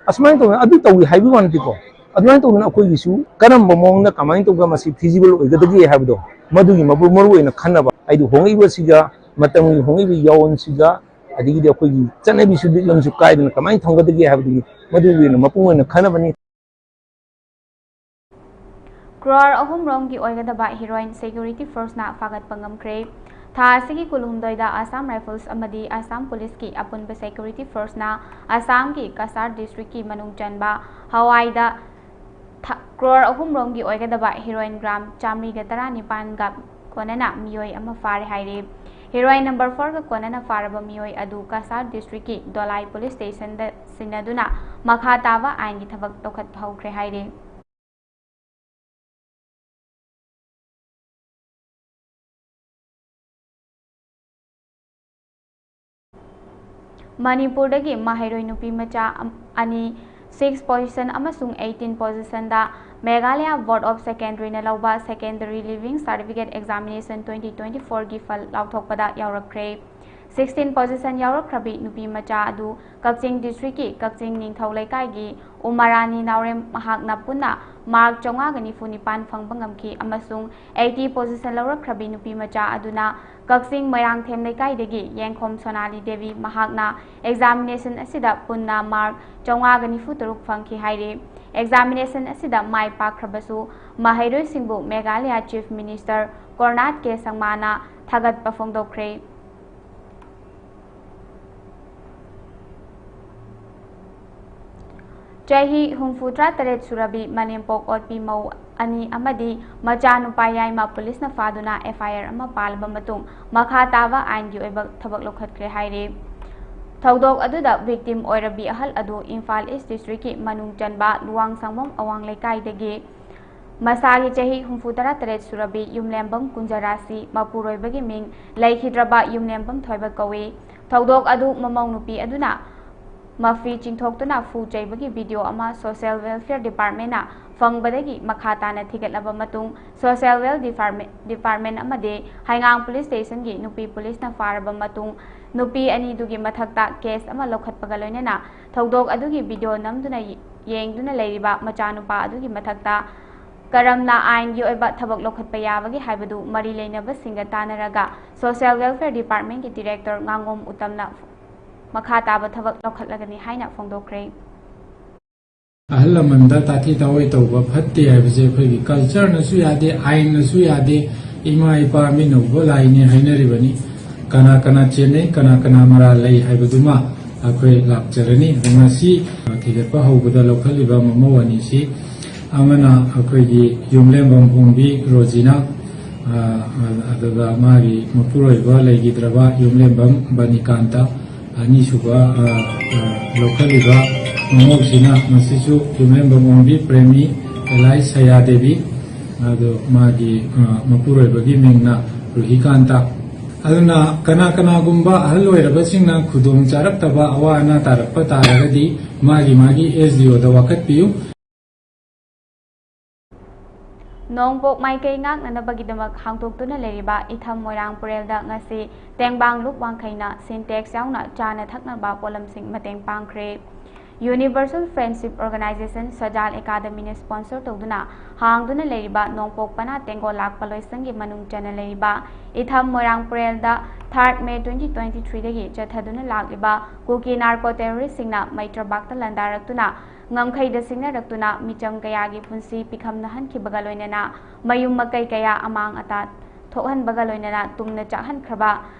ꯑꯁꯨꯃꯥꯏꯅ ꯇꯧꯗꯅ ꯑꯗꯨ ꯇꯧꯏ ꯍꯥꯏꯕꯒꯤ ꯋꯥ ꯅꯠꯇꯦꯀꯣ꯫ ꯑꯗꯨꯃꯥꯏꯅ ꯇꯧꯗꯅ ꯑꯩꯈꯣꯏꯒꯤꯁꯨ ꯀꯔꯝꯕ ꯃꯑꯣꯡꯗ ꯀꯃꯥꯏꯅ ꯇꯧꯔꯒ ꯃꯁꯤ feasible ꯑꯣꯏꯒꯗꯒꯦ ꯍꯥꯏꯕꯗꯣ ꯃꯗꯨꯒꯤ ꯃꯄꯨ-, ꯃꯔꯨ ꯑꯣꯏꯅ ꯈꯟꯅꯕ꯫ ꯍꯥꯏꯗꯤ ꯍꯣꯡꯉꯛꯏꯕꯁꯤꯒ ꯃꯇꯝꯒꯤ ꯍꯣꯡꯉꯛꯏꯕ ꯌꯥꯑꯣꯟꯁꯤꯒ ꯑꯗꯒꯤꯗꯤ ꯑꯩꯈꯣꯏꯒꯤ ꯆꯠꯅꯕꯤꯁꯨ ꯂꯤꯛꯂꯝꯁꯨ ꯀꯥꯏꯗꯅ ꯀꯃꯥꯏꯅ ꯊꯝꯒꯗꯒꯦ ꯍꯥꯏꯕꯗꯨꯒꯤ ꯃꯗꯨꯒꯤ ꯑꯣꯏꯅ ꯃꯄꯨꯡ ꯑꯣꯏꯅ ꯈꯟꯅꯕꯅꯤ꯫ ꯀ꯭ꯔꯣꯔ ꯑꯍꯨꯝ ꯔꯣꯝꯒꯤ ꯑꯣꯏꯒꯗꯕ ꯍꯤꯔꯣꯏꯟ ꯁꯦꯀ꯭ꯌꯨꯔꯤꯇꯤ ꯐꯣꯔꯁꯅ ꯐꯥꯒꯠꯄ ꯉꯝꯈ꯭ꯔꯦ꯫ ꯊꯥ ꯑꯁꯤꯒꯤ ꯀꯨꯟꯍꯨꯝꯗꯣꯏꯗ ꯑꯁꯥꯝ ꯔꯥꯏꯐꯜꯁ ꯑꯃꯗꯤ ꯑꯁꯥꯝ ꯄꯨꯂꯤꯁꯀꯤ ꯑꯄꯨꯟꯕ ꯁꯦꯀ꯭ꯌꯨꯔꯤꯇꯤ ꯐꯣꯔꯁꯅ ꯑꯁꯥꯝꯒꯤ ꯀꯁꯥꯔ ꯗꯤꯁꯇ꯭ꯔꯤꯛꯀꯤ ꯃꯅꯨꯡ ꯆꯟꯕ ꯍꯋꯥꯏꯗ ꯊ-, ꯀ꯭ꯔꯣꯔ ꯑꯍꯨꯝ ꯔꯣꯝꯒꯤ ꯑꯣꯏꯒꯗꯕ ꯍꯤꯔꯣꯏꯟ ꯒ꯭ꯔꯥꯝ ꯆꯥꯃꯔꯤꯒ ꯇꯔꯥꯅꯤꯄꯥꯟꯒ ꯀꯣꯟꯅꯅ ꯃꯤꯑꯣꯏ ꯑꯃ ꯐꯥꯔꯦ ꯍꯥꯏꯔꯦ꯫ ꯍꯤꯔꯣꯏꯟ ꯅꯝꯕꯔ ꯐꯣꯔꯒ ꯀꯣꯟꯅꯅ ꯐꯥꯔꯕ ꯃꯤꯑꯣꯏ ꯑꯗꯨ ꯀꯁꯥꯔ ꯗꯤꯁꯇ꯭ꯔꯤꯛꯀꯤ ꯗꯣꯂꯥꯏ ꯄꯨꯂꯤꯁ ꯁ꯭ꯇꯦꯁꯟꯗ ꯁꯤꯟꯅꯗꯨꯅ ꯃꯈꯥ ꯇꯥꯕ ꯑꯥꯏꯟꯒꯤ ꯊꯕꯛ ꯂꯧꯈꯠꯄ ꯍꯧꯈ꯭ꯔꯦ ꯍꯥꯏꯔꯦ꯫ ꯃꯅꯤꯄꯨꯔꯗꯒꯤ ꯃꯍꯩꯔꯣꯏ ꯅꯨꯄꯤ ꯃꯆꯥ ꯑꯝ-, ꯑꯅꯤ sixth position ꯑꯃꯁꯨꯡ eighteen positionꯗ Meghalaya Board of Secondaryꯅ ꯂꯧꯕ Secondary Leaving Certificate Examination twenty twenty fourꯒꯤ ꯐꯜ ꯂꯥꯎꯊꯣꯛꯄꯗ ꯌꯥꯎꯔꯛꯈ꯭ꯔꯦ꯫ Sixteen position ꯌꯥꯎꯔꯛꯈ꯭ꯔꯕꯤ ꯅꯨꯄꯤ ꯃꯆꯥ ꯑꯗꯨ ꯀꯛꯆꯤꯡ ꯗꯤꯁꯇ꯭ꯔꯤꯛꯀꯤ ꯀꯛꯆꯤꯡ ꯅꯤꯡꯊꯧ ꯂꯩꯀꯥꯏꯒꯤ ꯎꯃꯔꯥꯅꯤ ꯅꯥꯎꯔꯦꯝ ꯃꯍꯥꯛꯅ ꯄꯨꯟꯅ mark ꯆꯥꯝꯃꯉꯥꯒ ꯅꯤꯐꯨ ꯅꯤꯄꯥꯟ ꯐꯪꯕ ꯉꯝꯈꯤ ꯑꯃꯁꯨꯡ eighty position ꯂꯧꯔꯛꯈ꯭ꯔꯕꯤ ꯅꯨꯄꯤ ꯃꯆꯥ ꯑꯗꯨꯅ ꯀꯛꯆꯤꯡ ꯃꯣꯏꯔꯥꯡꯊꯦꯝ ꯂꯩꯀꯥꯏꯗꯒꯤ ꯌꯦꯡꯈꯣꯝ ꯁꯣꯅꯥꯂꯤ ꯗꯦꯕꯤ ꯃꯍꯥꯛꯅ examination ꯑꯁꯤꯗ ꯄꯨꯟꯅ mark ꯆꯥꯝꯃꯉꯥꯒ ꯅꯤꯐꯨ ꯇꯔꯨꯛ ꯐꯪꯈꯤ ꯍꯥꯏꯔꯤ꯫ Examination ꯑꯁꯤꯗ ꯃꯥꯏ ꯄꯥꯛꯈ꯭ꯔꯕꯁꯨ ꯃꯍꯩꯔꯣꯏꯁꯤꯡꯕꯨ ꯃꯦꯘꯥꯂꯌꯥ Chief Minister ꯀꯣꯔꯅꯥꯠ ꯀꯦ ꯁꯪꯃꯥꯅ ꯊꯥꯒꯠꯄ ꯐꯣꯡꯗꯣꯛꯈ꯭ꯔꯦ꯫ ꯆꯍꯤ ꯍꯨꯝꯐꯨꯇꯔꯥ ꯇꯔꯦꯠ ꯁꯨꯔꯕꯤ ꯃꯅꯦꯝꯄꯣꯛ ꯑꯣꯠꯄꯤ ꯃꯧ ꯑꯅꯤ ꯑꯃꯗꯤ ꯃꯆꯥꯅꯨꯄꯥ ꯌꯥꯏꯃ ꯄꯨꯂꯤꯁꯅ ꯐꯥꯗꯨꯅ F I R ꯑꯃ ꯄꯥꯜꯂꯕ ꯃꯇꯨꯡ, ꯃꯈꯥ ꯇꯥꯕ ꯑꯥꯏꯟꯒꯤ ꯑꯣꯏꯕ ꯊꯕꯛ ꯂꯧꯈꯠꯈ꯭ꯔꯦ ꯍꯥꯏꯔꯤ꯫ ꯊꯧꯗꯣꯛ ꯑꯗꯨꯗ victim ꯑꯣꯏꯔꯕꯤ ꯑꯍꯜ ꯑꯗꯨ ꯏꯝꯐꯥꯜ East District ꯀꯤ ꯃꯅꯨꯡ ꯆꯟꯕ ꯂꯨꯋꯥꯡꯁꯥꯡꯕꯝ ꯑꯋꯥꯡ ꯂꯩꯀꯥꯏꯗꯒꯤ ꯃꯁꯥꯒꯤ ꯆꯍꯤ ꯍꯨꯝꯐꯨꯇꯔꯥ ꯇꯔꯦꯠ ꯁꯨꯔꯕꯤ ꯌꯨꯝꯂꯦꯝꯕꯝ ꯀꯨꯟꯖꯔꯥꯁꯤ, ꯃꯄꯨꯔꯣꯏꯕꯒꯤ ꯃꯤꯡ ꯂꯩꯈꯤꯗ꯭ꯔꯕ ꯌꯨꯝꯂꯦꯝꯕꯝ ꯊꯣꯏꯕ ꯀꯧꯏ꯫ ꯊꯧꯗꯣꯛ ꯑꯗꯨ ꯃꯃꯧ ꯅꯨꯄꯤ ꯑꯗꯨꯅ ꯃꯐꯤ ꯆꯤꯡꯊꯣꯛꯇꯨꯅ ꯐꯨ ꯆꯩꯕꯒꯤ video ꯑꯃ Social Welfare Department ꯅ ꯐꯪꯕꯗꯒꯤ ꯃꯈꯥ ꯇꯥꯅ ꯊꯤꯒꯠꯂꯕ ꯃꯇꯨꯡ, Social Welfare Department, Department ꯑꯃꯗꯤ ꯍꯩꯉꯥꯡ Police Station ꯒꯤ ꯅꯨꯄꯤ ꯄꯨꯂꯤꯁꯅ ꯐꯥꯔꯕ ꯃꯇꯨꯡ, ꯅꯨꯄꯤ ꯑꯅꯤꯗꯨꯒꯤ ꯃꯊꯛꯇ case ꯑꯃ ꯂꯧꯈꯠꯄꯒ ꯂꯣꯏꯅꯅ ꯊꯧꯗꯣꯛ ꯑꯗꯨꯒꯤ video ꯅꯝꯗꯨꯅ ꯌꯦꯡꯗꯨꯅ ꯂꯩꯔꯤꯕ ꯃꯆꯥꯅꯨꯄꯥ ꯑꯗꯨꯒꯤ ꯃꯊꯛꯇ ꯀꯔꯝꯅ ꯑꯥꯏꯟꯒꯤ ꯑꯣꯏꯕ ꯊꯕꯛ ꯂꯧꯈꯠꯄ ꯌꯥꯕꯒꯦ ꯍꯥꯏꯕꯗꯨ ꯃꯔꯤ ꯂꯩꯅꯕꯁꯤꯡꯒ ꯇꯥꯟꯅꯔꯒ Social Welfare Department ꯀꯤ Director ꯉꯥꯉꯣꯝ ꯎꯇꯝꯅ ꯃꯈꯥ ꯇꯥꯕ ꯊꯕꯛ ꯂꯧꯈꯠꯂꯒꯅꯤ ꯍꯥꯏꯅ ꯐꯣꯡꯗꯣꯛꯈ꯭ꯔꯦ꯫ ꯑꯍꯜ ꯂꯃꯟꯗ ꯇꯥꯊꯤ ꯇꯥꯑꯣꯏ ꯇꯧꯕ ꯐꯠꯇꯦ ꯍꯥꯏꯕꯁꯦ ꯑꯩꯈꯣꯏꯒꯤ culture ꯅꯁꯨ ꯌꯥꯗꯦ, ꯑꯥꯏꯟꯅꯁꯨ ꯌꯥꯗꯦ, ꯏꯃꯥ ꯏꯄꯥ ꯃꯤꯠꯅ ꯎꯕ ꯂꯥꯏꯅꯤ ꯍꯥꯏꯅꯔꯤꯕꯅꯤ꯫ ꯀꯅꯥ ꯀꯅꯥ ꯆꯦꯟꯅꯩ, ꯀꯅꯥ ꯀꯅꯥ ꯃꯔꯥꯜ ꯂꯩ ꯍꯥꯏꯕꯗꯨꯃ ꯑꯩꯈꯣꯏ ꯂꯥꯛꯆꯔꯅꯤ꯫ ꯑꯗꯨ ꯉꯁꯤ ꯊꯤꯒꯠꯄ ꯍꯧꯕꯗ ꯂꯧꯈꯠꯂꯤꯕ ꯃꯃꯧ ꯑꯅꯤꯁꯤ, ꯑꯃꯅ ꯑꯩꯈꯣꯏꯒꯤ ꯌꯨꯝꯂꯦꯝꯕꯝ ꯑꯣꯡꯕꯤ ꯔꯣꯖꯤꯅꯥ, ꯑ, ꯑꯗꯨꯒ ꯃꯥꯒꯤ ꯃꯄꯨꯔꯣꯏꯕ ꯂꯩꯈꯤꯗ꯭ꯔꯕ ꯌꯨꯝꯂꯦꯝꯕꯝ ꯕꯅꯤꯀꯥꯟꯇ, ꯑꯅꯤꯁꯨꯕ, ꯑ, ꯑ, ꯂꯧꯈꯠꯂꯤꯕ ꯃꯃꯧꯁꯤꯅ, ꯃꯁꯤꯁꯨ ꯌꯨꯝꯂꯦꯝꯕꯝ ꯑꯣꯡꯕꯤ ꯄ꯭ꯔꯦꯃꯤ alias ꯁꯌꯥ ꯗꯦꯕꯤ, ꯑꯗꯣ ꯃꯥꯒꯤ, ꯑ, ꯃꯄꯨꯔꯣꯏꯕꯒꯤ ꯃꯤꯡꯅ ꯔꯨꯍꯤꯀꯥꯟꯇ꯫ ꯑꯗꯨꯅ ꯀꯅꯥ ꯀꯅꯥꯒꯨꯝꯕ ꯑꯍꯜ ꯑꯣꯏꯔꯕꯁꯤꯡꯅ ꯈꯨꯗꯣꯡ ꯆꯥꯔꯛꯇꯕ ꯑꯋꯥ ꯑꯅꯥ ꯇꯥꯔꯛꯄ ꯇꯥꯔꯒꯗꯤ ꯃꯥꯒꯤ ꯃꯥꯒꯤ S D O ꯗ ꯋꯥꯀꯠꯄꯤꯌꯨ꯫ ꯅꯣꯡꯄꯣꯛ ꯃꯥꯏꯀꯩ ꯉꯥꯛꯅꯅꯕꯒꯤꯗꯃꯛ ꯍꯥꯡꯗꯣꯛꯇꯨꯅ ꯂꯩꯔꯤꯕ ꯏꯊꯝ ꯃꯣꯏꯔꯥꯡ ꯄꯨꯔꯦꯜꯗ ꯉꯁꯤ ꯇꯦꯡꯕꯥꯡ ꯂꯨꯞ ꯋꯥꯡꯈꯩꯅ Sintex ꯌꯥꯎꯅ ꯆꯥꯅ ꯊꯛꯅꯕ ꯄꯣꯠꯂꯝꯁꯤꯡ ꯃꯇꯦꯡ ꯄꯥꯡꯈ꯭ꯔꯦ꯫ Universal Friendship Organization ꯁꯖꯥꯜ ꯑꯦꯀꯥꯗꯃꯤꯅ sponsor ꯇꯧꯗꯨꯅ ꯍꯥꯡꯗꯨꯅ ꯂꯩꯔꯤꯕ ꯅꯣꯡꯄꯣꯛ ꯄꯅꯥ ꯇꯦꯡꯒꯣꯜ ꯂꯥꯛꯄ ꯂꯣꯏꯁꯪꯒꯤ ꯃꯅꯨꯡ ꯆꯟꯅ ꯂꯩꯔꯤꯕ ꯏꯊꯝ ꯃꯣꯏꯔꯥꯡ ꯄꯨꯔꯦꯜꯗ third May twenty twenty three ꯗꯒꯤ ꯆꯠꯊꯗꯨꯅ ꯂꯥꯛꯂꯤꯕ ꯀꯨꯀꯤ narco terrorist ꯁꯤꯡꯅ ꯃꯩꯇ꯭ꯔꯕꯥꯛꯇ ꯂꯥꯟꯗꯥꯔꯛꯇꯨꯅ ꯉꯝꯈꯩꯗ ꯁꯤꯡꯅꯔꯛꯇꯨꯅ ꯃꯤꯆꯝ ꯀꯌꯥꯒꯤ ꯄꯨꯟꯁꯤ ꯄꯤꯈꯝꯅꯍꯟꯈꯤꯕꯒ ꯂꯣꯏꯅꯅ ꯃꯌꯨꯝ ꯃꯀꯩ ꯀꯌꯥ ꯑꯃꯥꯡ ꯑꯇꯥ ꯊꯣꯛꯍꯟꯕꯒ ꯂꯣꯏꯅꯅ ꯇꯨꯝꯅ ꯆꯥꯛꯍꯟꯈ꯭ꯔꯕ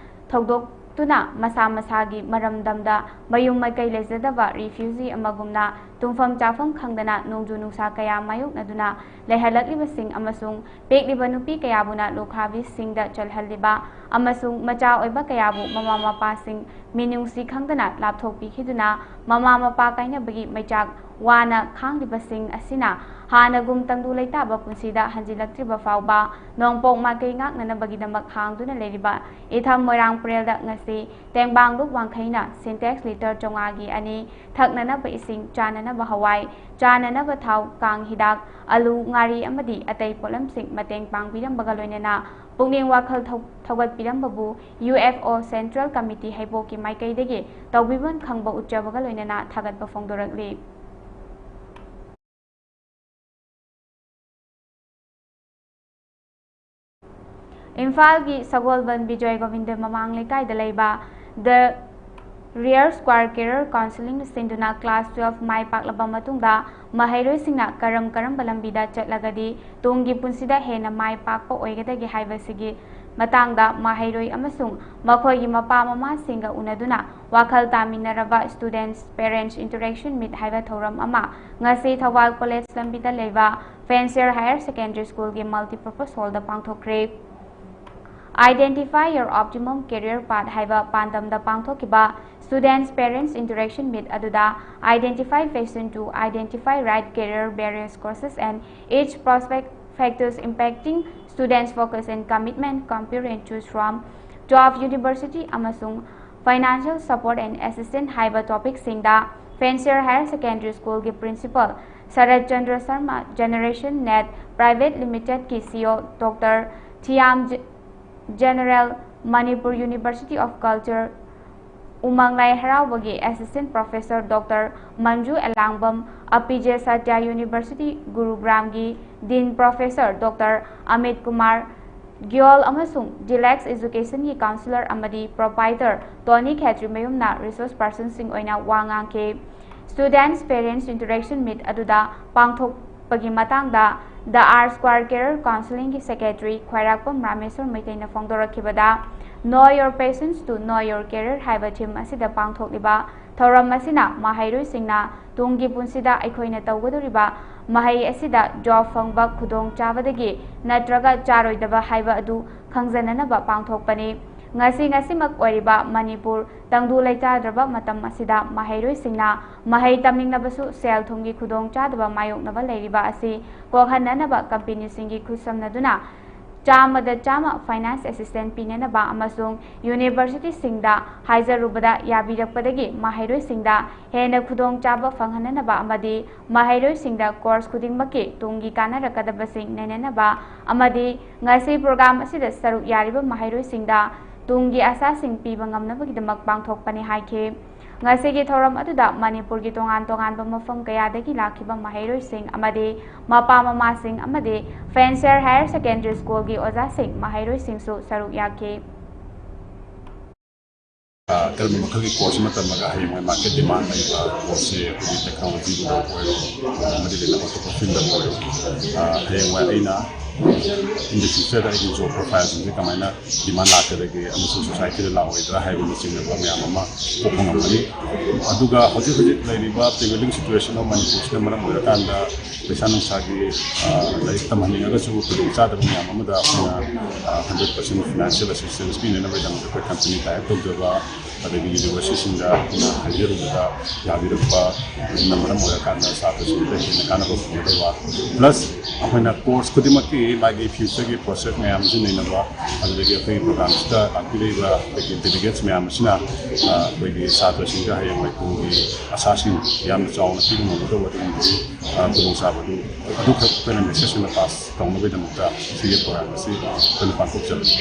ꯊꯧꯗꯣꯛ ꯇꯨꯅ ꯃꯁꯥ ꯃꯁꯥꯒꯤ ꯃꯔꯝꯗꯝꯗ ꯃꯌꯨꯝ ꯃꯀꯩ ꯂꯩꯖꯗꯕ refugee ꯑꯃꯒꯨꯝꯅ ꯇꯨꯝꯐꯝ ꯆꯥꯐꯝ ꯈꯪꯗꯅ ꯅꯣꯡꯖꯨ ꯅꯨꯡꯁꯥ ꯀꯌꯥ ꯃꯥꯌꯣꯛꯅꯗꯨꯅ ꯂꯩꯍꯜꯂꯛꯂꯤꯕꯁꯤꯡ ꯑꯃꯁꯨꯡ ꯄꯤꯛꯂꯤꯕ ꯅꯨꯄꯤ ꯀꯌꯥꯕꯨꯅ ꯂꯨꯈ꯭ꯔꯥꯕꯤꯁꯤꯡꯗ ꯆꯜꯍꯜꯂꯤꯕ ꯑꯃꯁꯨꯡ ꯃꯆꯥ ꯑꯣꯏꯕ ꯀꯌꯥꯕꯨ ꯃꯃꯥ ꯃꯄꯥꯁꯤꯡ ꯃꯤꯅꯨꯡꯁꯤ ꯈꯪꯗꯅ ꯂꯥꯞꯊꯣꯛꯄꯤꯈꯤꯗꯨꯅ ꯃꯃꯥ ꯃꯄꯥ ꯀꯥꯏꯅꯕꯒꯤ ꯃꯩꯆꯥꯛ ꯋꯥꯅ ꯈꯥꯡꯂꯤꯕꯁꯤꯡ ꯑꯁꯤꯅ ꯍꯥꯟꯅꯒꯨꯝ ꯇꯪꯗꯨ ꯂꯩꯇꯥꯕ ꯄꯨꯟꯁꯤꯗ ꯍꯟꯖꯤꯜꯂꯛꯇ꯭ꯔꯤꯕ ꯐꯥꯎꯕ ꯅꯣꯡꯄꯣꯛ ꯃꯥꯏꯀꯩ ꯉꯥꯛꯅꯅꯕꯒꯤꯗꯃꯛ ꯍꯥꯡꯗꯨꯅ ꯂꯩꯔꯤꯕ ꯏꯊꯝ ꯃꯣꯏꯔꯥꯡ ꯄꯔꯦꯜꯗ ꯉꯁꯤ ꯇꯦꯡꯕꯥꯡꯂꯨꯞ ꯋꯥꯡꯈꯩꯅ Sintex litre ꯆꯥꯝꯃꯉꯥꯒꯤ ꯑꯅꯤ, ꯊꯛꯅꯅꯕ ꯏꯁꯤꯡ, ꯆꯥꯅꯅꯕ ꯍꯋꯥꯏ, ꯆꯥꯅꯅꯕ ꯊꯥꯎ, ꯀꯥꯡ ꯍꯤꯗꯥꯛ, ꯑꯂꯨ, ꯉꯥꯔꯤ ꯑꯃꯗꯤ ꯑꯇꯩ ꯄꯣꯠꯂꯝꯁꯤꯡ ꯃꯇꯦꯡ ꯄꯥꯡꯕꯤꯔꯝꯕꯒ ꯂꯣꯏꯅꯅ ꯄꯨꯛꯅꯤꯡ ꯋꯥꯈꯜ ꯊꯧ-, ꯊꯧꯒꯠꯄꯤꯔꯝꯕꯕꯨ U F O Central Committee ꯍꯩꯕꯣꯛꯀꯤ ꯃꯥꯏꯀꯩꯗꯒꯤ ꯇꯧꯕꯤꯃꯜ ꯈꯪꯕ ꯎꯠꯆꯕꯒ ꯂꯣꯏꯅꯅ ꯊꯥꯒꯠꯄ ꯐꯣꯡꯗꯣꯔꯛꯂꯤ꯫ ꯏꯝꯐꯥꯜꯒꯤ ꯁꯒꯣꯜꯕꯟ ꯕꯤꯖꯣꯏ ꯒꯣꯕꯤꯟꯗ ꯃꯃꯥꯡ ꯂꯩꯀꯥꯏꯗ ꯂꯩꯕ The Rear Square Career Counseling ꯁꯤꯟꯗꯨꯅ class twelve ꯃꯥꯏ ꯄꯥꯛꯂꯕ ꯃꯇꯨꯡꯗ ꯃꯍꯩꯔꯣꯏꯁꯤꯡꯅ ꯀꯔꯝ ꯀꯔꯝꯕ ꯂꯝꯕꯤꯗ ꯆꯠꯂꯒꯗꯤ ꯇꯨꯡꯒꯤ ꯄꯨꯟꯁꯤꯗ ꯍꯦꯟꯅ ꯃꯥꯏ ꯄꯥꯛꯄ ꯑꯣꯏꯒꯗꯒꯦ ꯍꯥꯏꯕꯁꯤꯒꯤ ꯃꯇꯥꯡꯗ ꯃꯍꯩꯔꯣꯏ ꯑꯃꯁꯨꯡ ꯃꯈꯣꯏꯒꯤ ꯃꯄꯥ ꯃꯃꯥꯁꯤꯡꯒ ꯎꯅꯗꯨꯅ ꯋꯥꯈꯜ ꯇꯥꯃꯤꯟꯅꯔꯕ Students Parents Interaction Meet ꯍꯥꯏꯕ ꯊꯧꯔꯝ ꯑꯃ ꯉꯁꯤ ꯊꯧꯕꯥꯜ ꯀꯣꯂꯦꯖ ꯂꯝꯕꯤꯗ ꯂꯩꯕ Fancier Higher Secondary School ꯒꯤ Multipurpose Hall the ꯄꯥꯡꯊꯣꯛꯈ꯭ꯔꯦ꯫ Identify Your Optimum Career Path ꯍꯥꯏꯕ ꯄꯥꯟꯗꯝꯗ ꯄꯥꯡꯊꯣꯛꯈꯤꯕ Students Parents Interaction Meet ꯑꯗꯨꯗ Identify Passion to Identify Right Career, Various Courses and Age Prospect Factors Impacting Students Focus and Commitment, Compare and Choose from Top University ꯑꯃꯁꯨꯡ Financial Support and Assistance ꯍꯥꯏꯕ topic ꯁꯤꯡꯗ Fancier Higher Secondary School ꯒꯤ Principal ꯁꯔꯠ Chandra Sharma, Generation Net Private Limited ꯀꯤ C E O Doctor Thiam J-, General Manipur University of Culture ꯎꯃꯪ ꯂꯥꯏ ꯍꯔꯥꯎꯕꯒꯤ Assistant Professor Doctor Manju ꯑꯦꯂꯥꯡꯕꯝ, ꯑꯄꯤꯖꯦ Satya University ꯒꯨꯔꯨꯒ꯭ꯔꯥꯝꯒꯤ Dean Professor Doctor Amit Kumar ꯒ꯭ꯌꯣꯜ ꯑꯃꯁꯨꯡ Dilex Education ꯒꯤ Counselor ꯑꯃꯗꯤ Proprietor ꯇꯣꯅꯤ ꯈꯦꯇ꯭ꯔꯤꯃꯌꯨꯝꯅ resource person ꯁꯤꯡ ꯑꯣꯏꯅ ꯋꯥ ꯉꯥꯡꯈꯤ꯫ Students Parents Interaction Meet ꯑꯗꯨꯗ ꯄꯥꯡꯊꯣꯛꯄꯒꯤ ꯃꯇꯥꯡꯗ The R Square Career Counseling ꯒꯤ Secretary ꯈ꯭ꯋꯥꯏꯔꯥꯛꯄꯝ Rameshwor ꯃꯩꯇꯩꯅ ꯐꯣꯡꯗꯣꯔꯛꯈꯤꯕꯗ, Know Your Passion to Know Your Career ꯍꯥꯏꯕ theme ꯑꯁꯤꯗ ꯄꯥꯡꯊꯣꯛꯂꯤꯕ ꯊꯧꯔꯝ ꯑꯁꯤꯅ ꯃꯍꯩꯔꯣꯏꯁꯤꯡꯅ ꯇꯨꯡꯒꯤ ꯄꯨꯟꯁꯤꯗ ꯑꯩꯈꯣꯏꯅ ꯇꯧꯒꯗꯧꯔꯤꯕ ꯃꯍꯩ ꯑꯁꯤꯗ job ꯐꯪꯕ ꯈꯨꯗꯣꯡꯆꯥꯕꯗꯒꯤ ꯅꯠꯇ꯭ꯔꯒ ꯆꯥꯔꯣꯏꯗꯕ ꯍꯥꯏꯕ ꯑꯗꯨ ꯈꯪꯖꯅꯅꯕ ꯄꯥꯡꯊꯣꯛꯄꯅꯤ꯫ ꯉꯁꯤ ꯉꯁꯤꯃꯛ ꯑꯣꯏꯔꯤꯕ ꯃꯅꯤꯄꯨꯔ ꯇꯪꯗꯨ ꯂꯩꯇꯥꯗ꯭ꯔꯕ ꯃꯇꯝ ꯑꯁꯤꯗ ꯃꯍꯩꯔꯣꯏꯁꯤꯡꯅ ꯃꯍꯩ ꯇꯝꯅꯤꯡꯂꯕꯁꯨ ꯁꯦꯜ ꯊꯨꯝꯒꯤ ꯈꯨꯗꯣꯡꯆꯥꯗꯕ ꯃꯥꯌꯣꯛꯅꯕ ꯂꯩꯔꯤꯕ ꯑꯁꯤ ꯀꯣꯛꯍꯟꯅꯅꯕ companyꯁꯤꯡꯒꯤ ꯈꯨꯠꯁꯝꯅꯗꯨꯅ ꯆꯥꯝꯃꯗ ꯆꯥꯝꯃ finance assistance ꯄꯤꯅꯅꯕ ꯑꯃꯁꯨꯡ universityꯁꯤꯡꯗ ꯍꯥꯏꯖꯔꯨꯕꯗ ꯌꯥꯕꯤꯔꯛꯄꯗꯒꯤ ꯃꯍꯩꯔꯣꯏꯁꯤꯡꯗ ꯍꯦꯟꯅ ꯈꯨꯗꯣꯡꯆꯥꯕ ꯐꯪꯍꯟꯅꯅꯕ ꯑꯃꯗꯤ ꯃꯍꯩꯔꯣꯏꯁꯤꯡꯗ course ꯈꯨꯗꯤꯡꯃꯛꯀꯤ ꯇꯨꯡꯒꯤ ꯀꯥꯟꯅꯔꯛꯀꯗꯕꯁꯤꯡ ꯅꯩꯅꯅꯕ ꯑꯃꯗꯤ ꯉꯁꯤ program ꯑꯁꯤꯗ ꯁꯔꯨꯛ ꯌꯥꯔꯤꯕ ꯃꯍꯩꯔꯣꯏꯁꯤꯡꯗ ꯇꯨꯡꯒꯤ ꯑꯁꯥꯁꯤꯡ ꯄꯤꯕ ꯉꯝꯅꯕꯒꯤꯗꯃꯛ ꯄꯥꯡꯊꯣꯛꯄꯅꯤ ꯍꯥꯏꯈꯤ꯫ ꯉꯁꯤꯒꯤ ꯊꯧꯔꯝ ꯑꯗꯨꯗ ꯃꯅꯤꯄꯨꯔꯒꯤ ꯇꯣꯉꯥꯟ ꯇꯣꯉꯥꯟꯕ ꯃꯐꯝ ꯀꯌꯥꯗꯒꯤ ꯂꯥꯛꯈꯤꯕ ꯃꯍꯩꯔꯣꯏꯁꯤꯡ ꯑꯃꯗꯤ ꯃꯄꯥ ꯃꯃꯥꯁꯤꯡ ꯑꯃꯗꯤ Fancier Higher Secondary Schoolꯒꯤ ꯑꯣꯖꯥꯁꯤꯡ ꯃꯍꯩꯔꯣꯏꯁꯤꯡꯁꯨ ꯁꯔꯨꯛ ꯌꯥꯈꯤ꯫ ꯀꯔꯝꯕ ꯃꯈꯜꯒꯤ course ꯑꯃ ꯇꯝꯃꯒ ꯍꯌꯦꯡꯋꯥꯏ market demand ꯂꯩꯕ courseꯁꯦ ꯑꯩꯈꯣꯏꯒꯤ technologyꯕꯨ ꯑꯣꯏꯔꯣ, ꯑꯃꯗꯤ ꯂꯩꯅ ꯑꯇꯣꯞꯄ fieldꯕꯨ ꯑꯣꯏꯔꯣ, ꯍꯌꯦꯡꯋꯥꯏ ꯑꯩꯅ in the futureꯗ ꯑꯩꯒꯤ job profileꯁꯤꯡꯁꯦ ꯀꯃꯥꯏꯅ demand ꯂꯥꯛꯀꯗꯒꯦ ꯑꯃꯁꯨꯡ societyꯗ ꯂꯥꯛꯑꯣꯏꯗ꯭ꯔꯥ ꯍꯥꯏꯕꯅꯆꯤꯡꯕ ꯃꯌꯥꯝ ꯑꯃ ꯄꯣꯛꯄ ꯉꯝꯒꯅꯤ꯫ ꯑꯗꯨꯒ ꯍꯧꯖꯤꯛ ꯍꯧꯖꯤꯛ ꯂꯩꯔꯤꯕ prevailing situation of ꯃꯅꯤꯄꯨꯔꯁꯤꯅ ꯃꯔꯝ ꯑꯣꯏꯔꯀꯥꯟꯗ ꯄꯩꯁꯥ ꯅꯨꯡꯁꯥꯒꯤ ꯂꯥꯏꯔꯤꯛ ꯇꯝꯍꯟꯅꯤꯡꯉꯒꯁꯨ ꯈꯨꯗꯣꯡꯆꯥꯗꯕ ꯃꯌꯥꯝ ꯑꯃꯗ ꯑꯩꯈꯣꯏꯅ hundred percent financial assistance ꯄꯤꯅꯅꯕꯒꯤꯗꯃꯛꯇ ꯑꯩꯈꯣꯏ company tie up ꯇꯧꯖꯕ, ꯑꯗꯒꯤ universityꯁꯤꯡꯗ ꯑꯩꯈꯣꯏꯅ ꯍꯥꯏꯖꯔꯨꯕꯗ ꯌꯥꯕꯤꯔꯛꯄ, ꯑꯗꯨꯅ ꯃꯔꯝ ꯑꯣꯏꯔꯀꯥꯟꯗ ꯁꯥꯇ꯭ꯔꯁꯤꯡꯗ ꯍꯦꯟꯅ ꯀꯥꯟꯅꯕ ꯐꯪꯒꯗꯕ, plus ꯑꯩꯈꯣꯏꯅ course ꯈꯨꯗꯤꯡꯃꯛꯀꯤ ꯃꯥꯒꯤ futureꯒꯤ prospect ꯃꯌꯥꯝꯁꯨ ꯅꯩꯅꯕ, ꯑꯗꯨꯗꯒꯤ ꯑꯩꯈꯣꯏꯒꯤ programꯁꯤꯗ ꯂꯥꯛꯄꯤꯔꯤꯕ ꯑꯩꯈꯣꯏꯒꯤ delegates ꯃꯌꯥꯝ ꯑꯁꯤꯅ ꯑꯩꯈꯣꯏꯒꯤ ꯁꯥꯇ꯭ꯔꯁꯤꯡꯗ ꯍꯌꯦꯡꯋꯥꯏ ꯇꯨꯡꯒꯤ ꯑꯁꯥꯁꯤꯡ ꯌꯥꯝꯅ ꯆꯥꯎꯅ ꯄꯤꯕ ꯉꯝꯒꯗꯧꯕ ꯑꯗꯨꯒꯨꯝꯕꯒꯤ ꯈꯨꯗꯣꯡꯆꯥꯕꯗꯨ ꯑꯗꯨꯈꯛ ꯑꯩꯈꯣꯏꯅ message ꯑꯣꯏꯅ pass ꯇꯧꯅꯕꯒꯤꯗꯃꯛꯇ ꯁꯤꯒꯤ program ꯑꯁꯤ ꯑꯩꯈꯣꯏꯅ ꯄꯥꯡꯊꯣꯛꯆꯕꯅꯤ꯫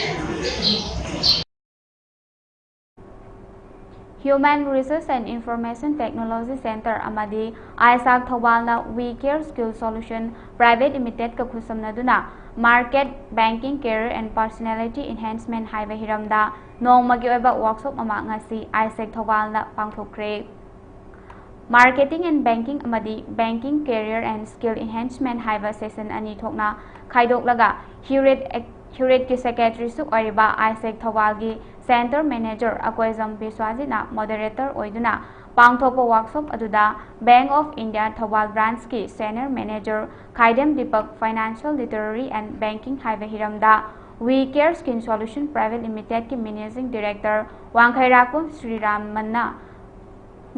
Human Resource and Information Technology Centre ꯑꯃꯗꯤ ꯑꯥꯏꯁꯥꯛ ꯊꯧꯕꯥꯜꯅ We Care Skill Solution Private Limitedꯀ ꯈꯨꯠꯁꯝꯅꯗꯨꯅ Market, Banking, Career and Personality Enhancement ꯍꯥꯏꯕ ꯍꯤꯔꯝꯗ ꯅꯣꯡꯃꯒꯤ ꯑꯣꯏꯕ workshop ꯑꯃ ꯉꯁꯤ ꯑꯥꯏꯁꯦꯛ ꯊꯧꯕꯥꯜꯅ ꯄꯥꯡꯊꯣꯛꯈ꯭ꯔꯦ꯫ Marketing and Banking ꯑꯃꯗꯤ Banking, Career and Skill Enhancement ꯍꯥꯏꯕ session ꯑꯅꯤ ꯊꯣꯛꯅ ꯈꯥꯏꯗꯣꯛꯂꯒ Hewlett ꯍ꯭ꯌꯨꯔꯤꯠꯀꯤ ꯁꯦꯀ꯭ꯔꯦꯇꯔꯤꯁꯨ ꯑꯣꯏꯔꯤꯕ ꯑꯥꯏꯁꯦꯛ ꯊꯧꯕꯥꯜꯒꯤ ꯁꯦꯟꯇꯔ ꯃꯦꯅꯦꯖꯔ ꯑꯀꯣꯏꯖꯝ ꯕꯤꯁ꯭ꯋꯥꯖꯤꯠꯅ ꯃꯣꯗꯔꯦꯇꯔ ꯑꯣꯏꯗꯨꯅ ꯄꯥꯡꯊꯣꯛꯄ ꯋꯥꯔꯛꯁꯣꯞ ꯑꯗꯨꯗ ꯕꯦꯡꯛ ꯑꯣꯐ ꯏꯟꯗꯤꯌꯥ ꯊꯧꯕꯥꯜ ꯕ꯭ꯔꯥꯟꯁꯀꯤ senior manager Khaidem Deepak, Financial Literacy and Banking ꯍꯥꯏꯕ ꯍꯤꯔꯝꯗ We Care Skin Solution Private Limitedꯀꯤ ꯃꯦꯅꯦꯖꯤꯡ ꯗꯤꯔꯦꯛꯇꯔ ꯋꯥꯡꯈꯩꯔꯥꯛꯄꯝ ꯁ꯭ꯔꯤꯔꯥꯃꯟꯅ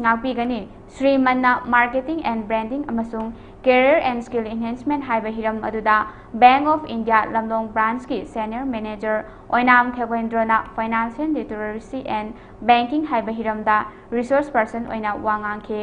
ꯉꯥꯛꯄꯤꯒꯅꯤ꯫ ꯁ꯭ꯔꯤꯃꯟꯅ Marketing and Branding ꯑꯃꯁꯨꯡ Career and Skill Enhancement ꯍꯥꯏꯕ ꯍꯤꯔꯝ ꯑꯗꯨꯗ ꯕꯦꯡꯛ ꯑꯣꯐ ꯏꯟꯗꯤꯌꯥ ꯂꯝꯂꯣꯡ ꯕ꯭ꯔꯥꯟꯁꯀꯤ ꯁꯦꯅꯤꯌꯔ ꯃꯦꯅꯦꯖꯔ ꯑꯣꯏꯅꯥꯝ ꯈꯦꯒꯣꯏꯟꯗ꯭ꯔꯣꯅ Financial Literacy and Banking ꯍꯥꯏꯕ ꯍꯤꯔꯝꯗ ꯔꯤꯁꯣꯔꯁ ꯄꯔꯁꯟ ꯑꯣꯏꯅ ꯋꯥ ꯉꯥꯡꯈꯤ꯫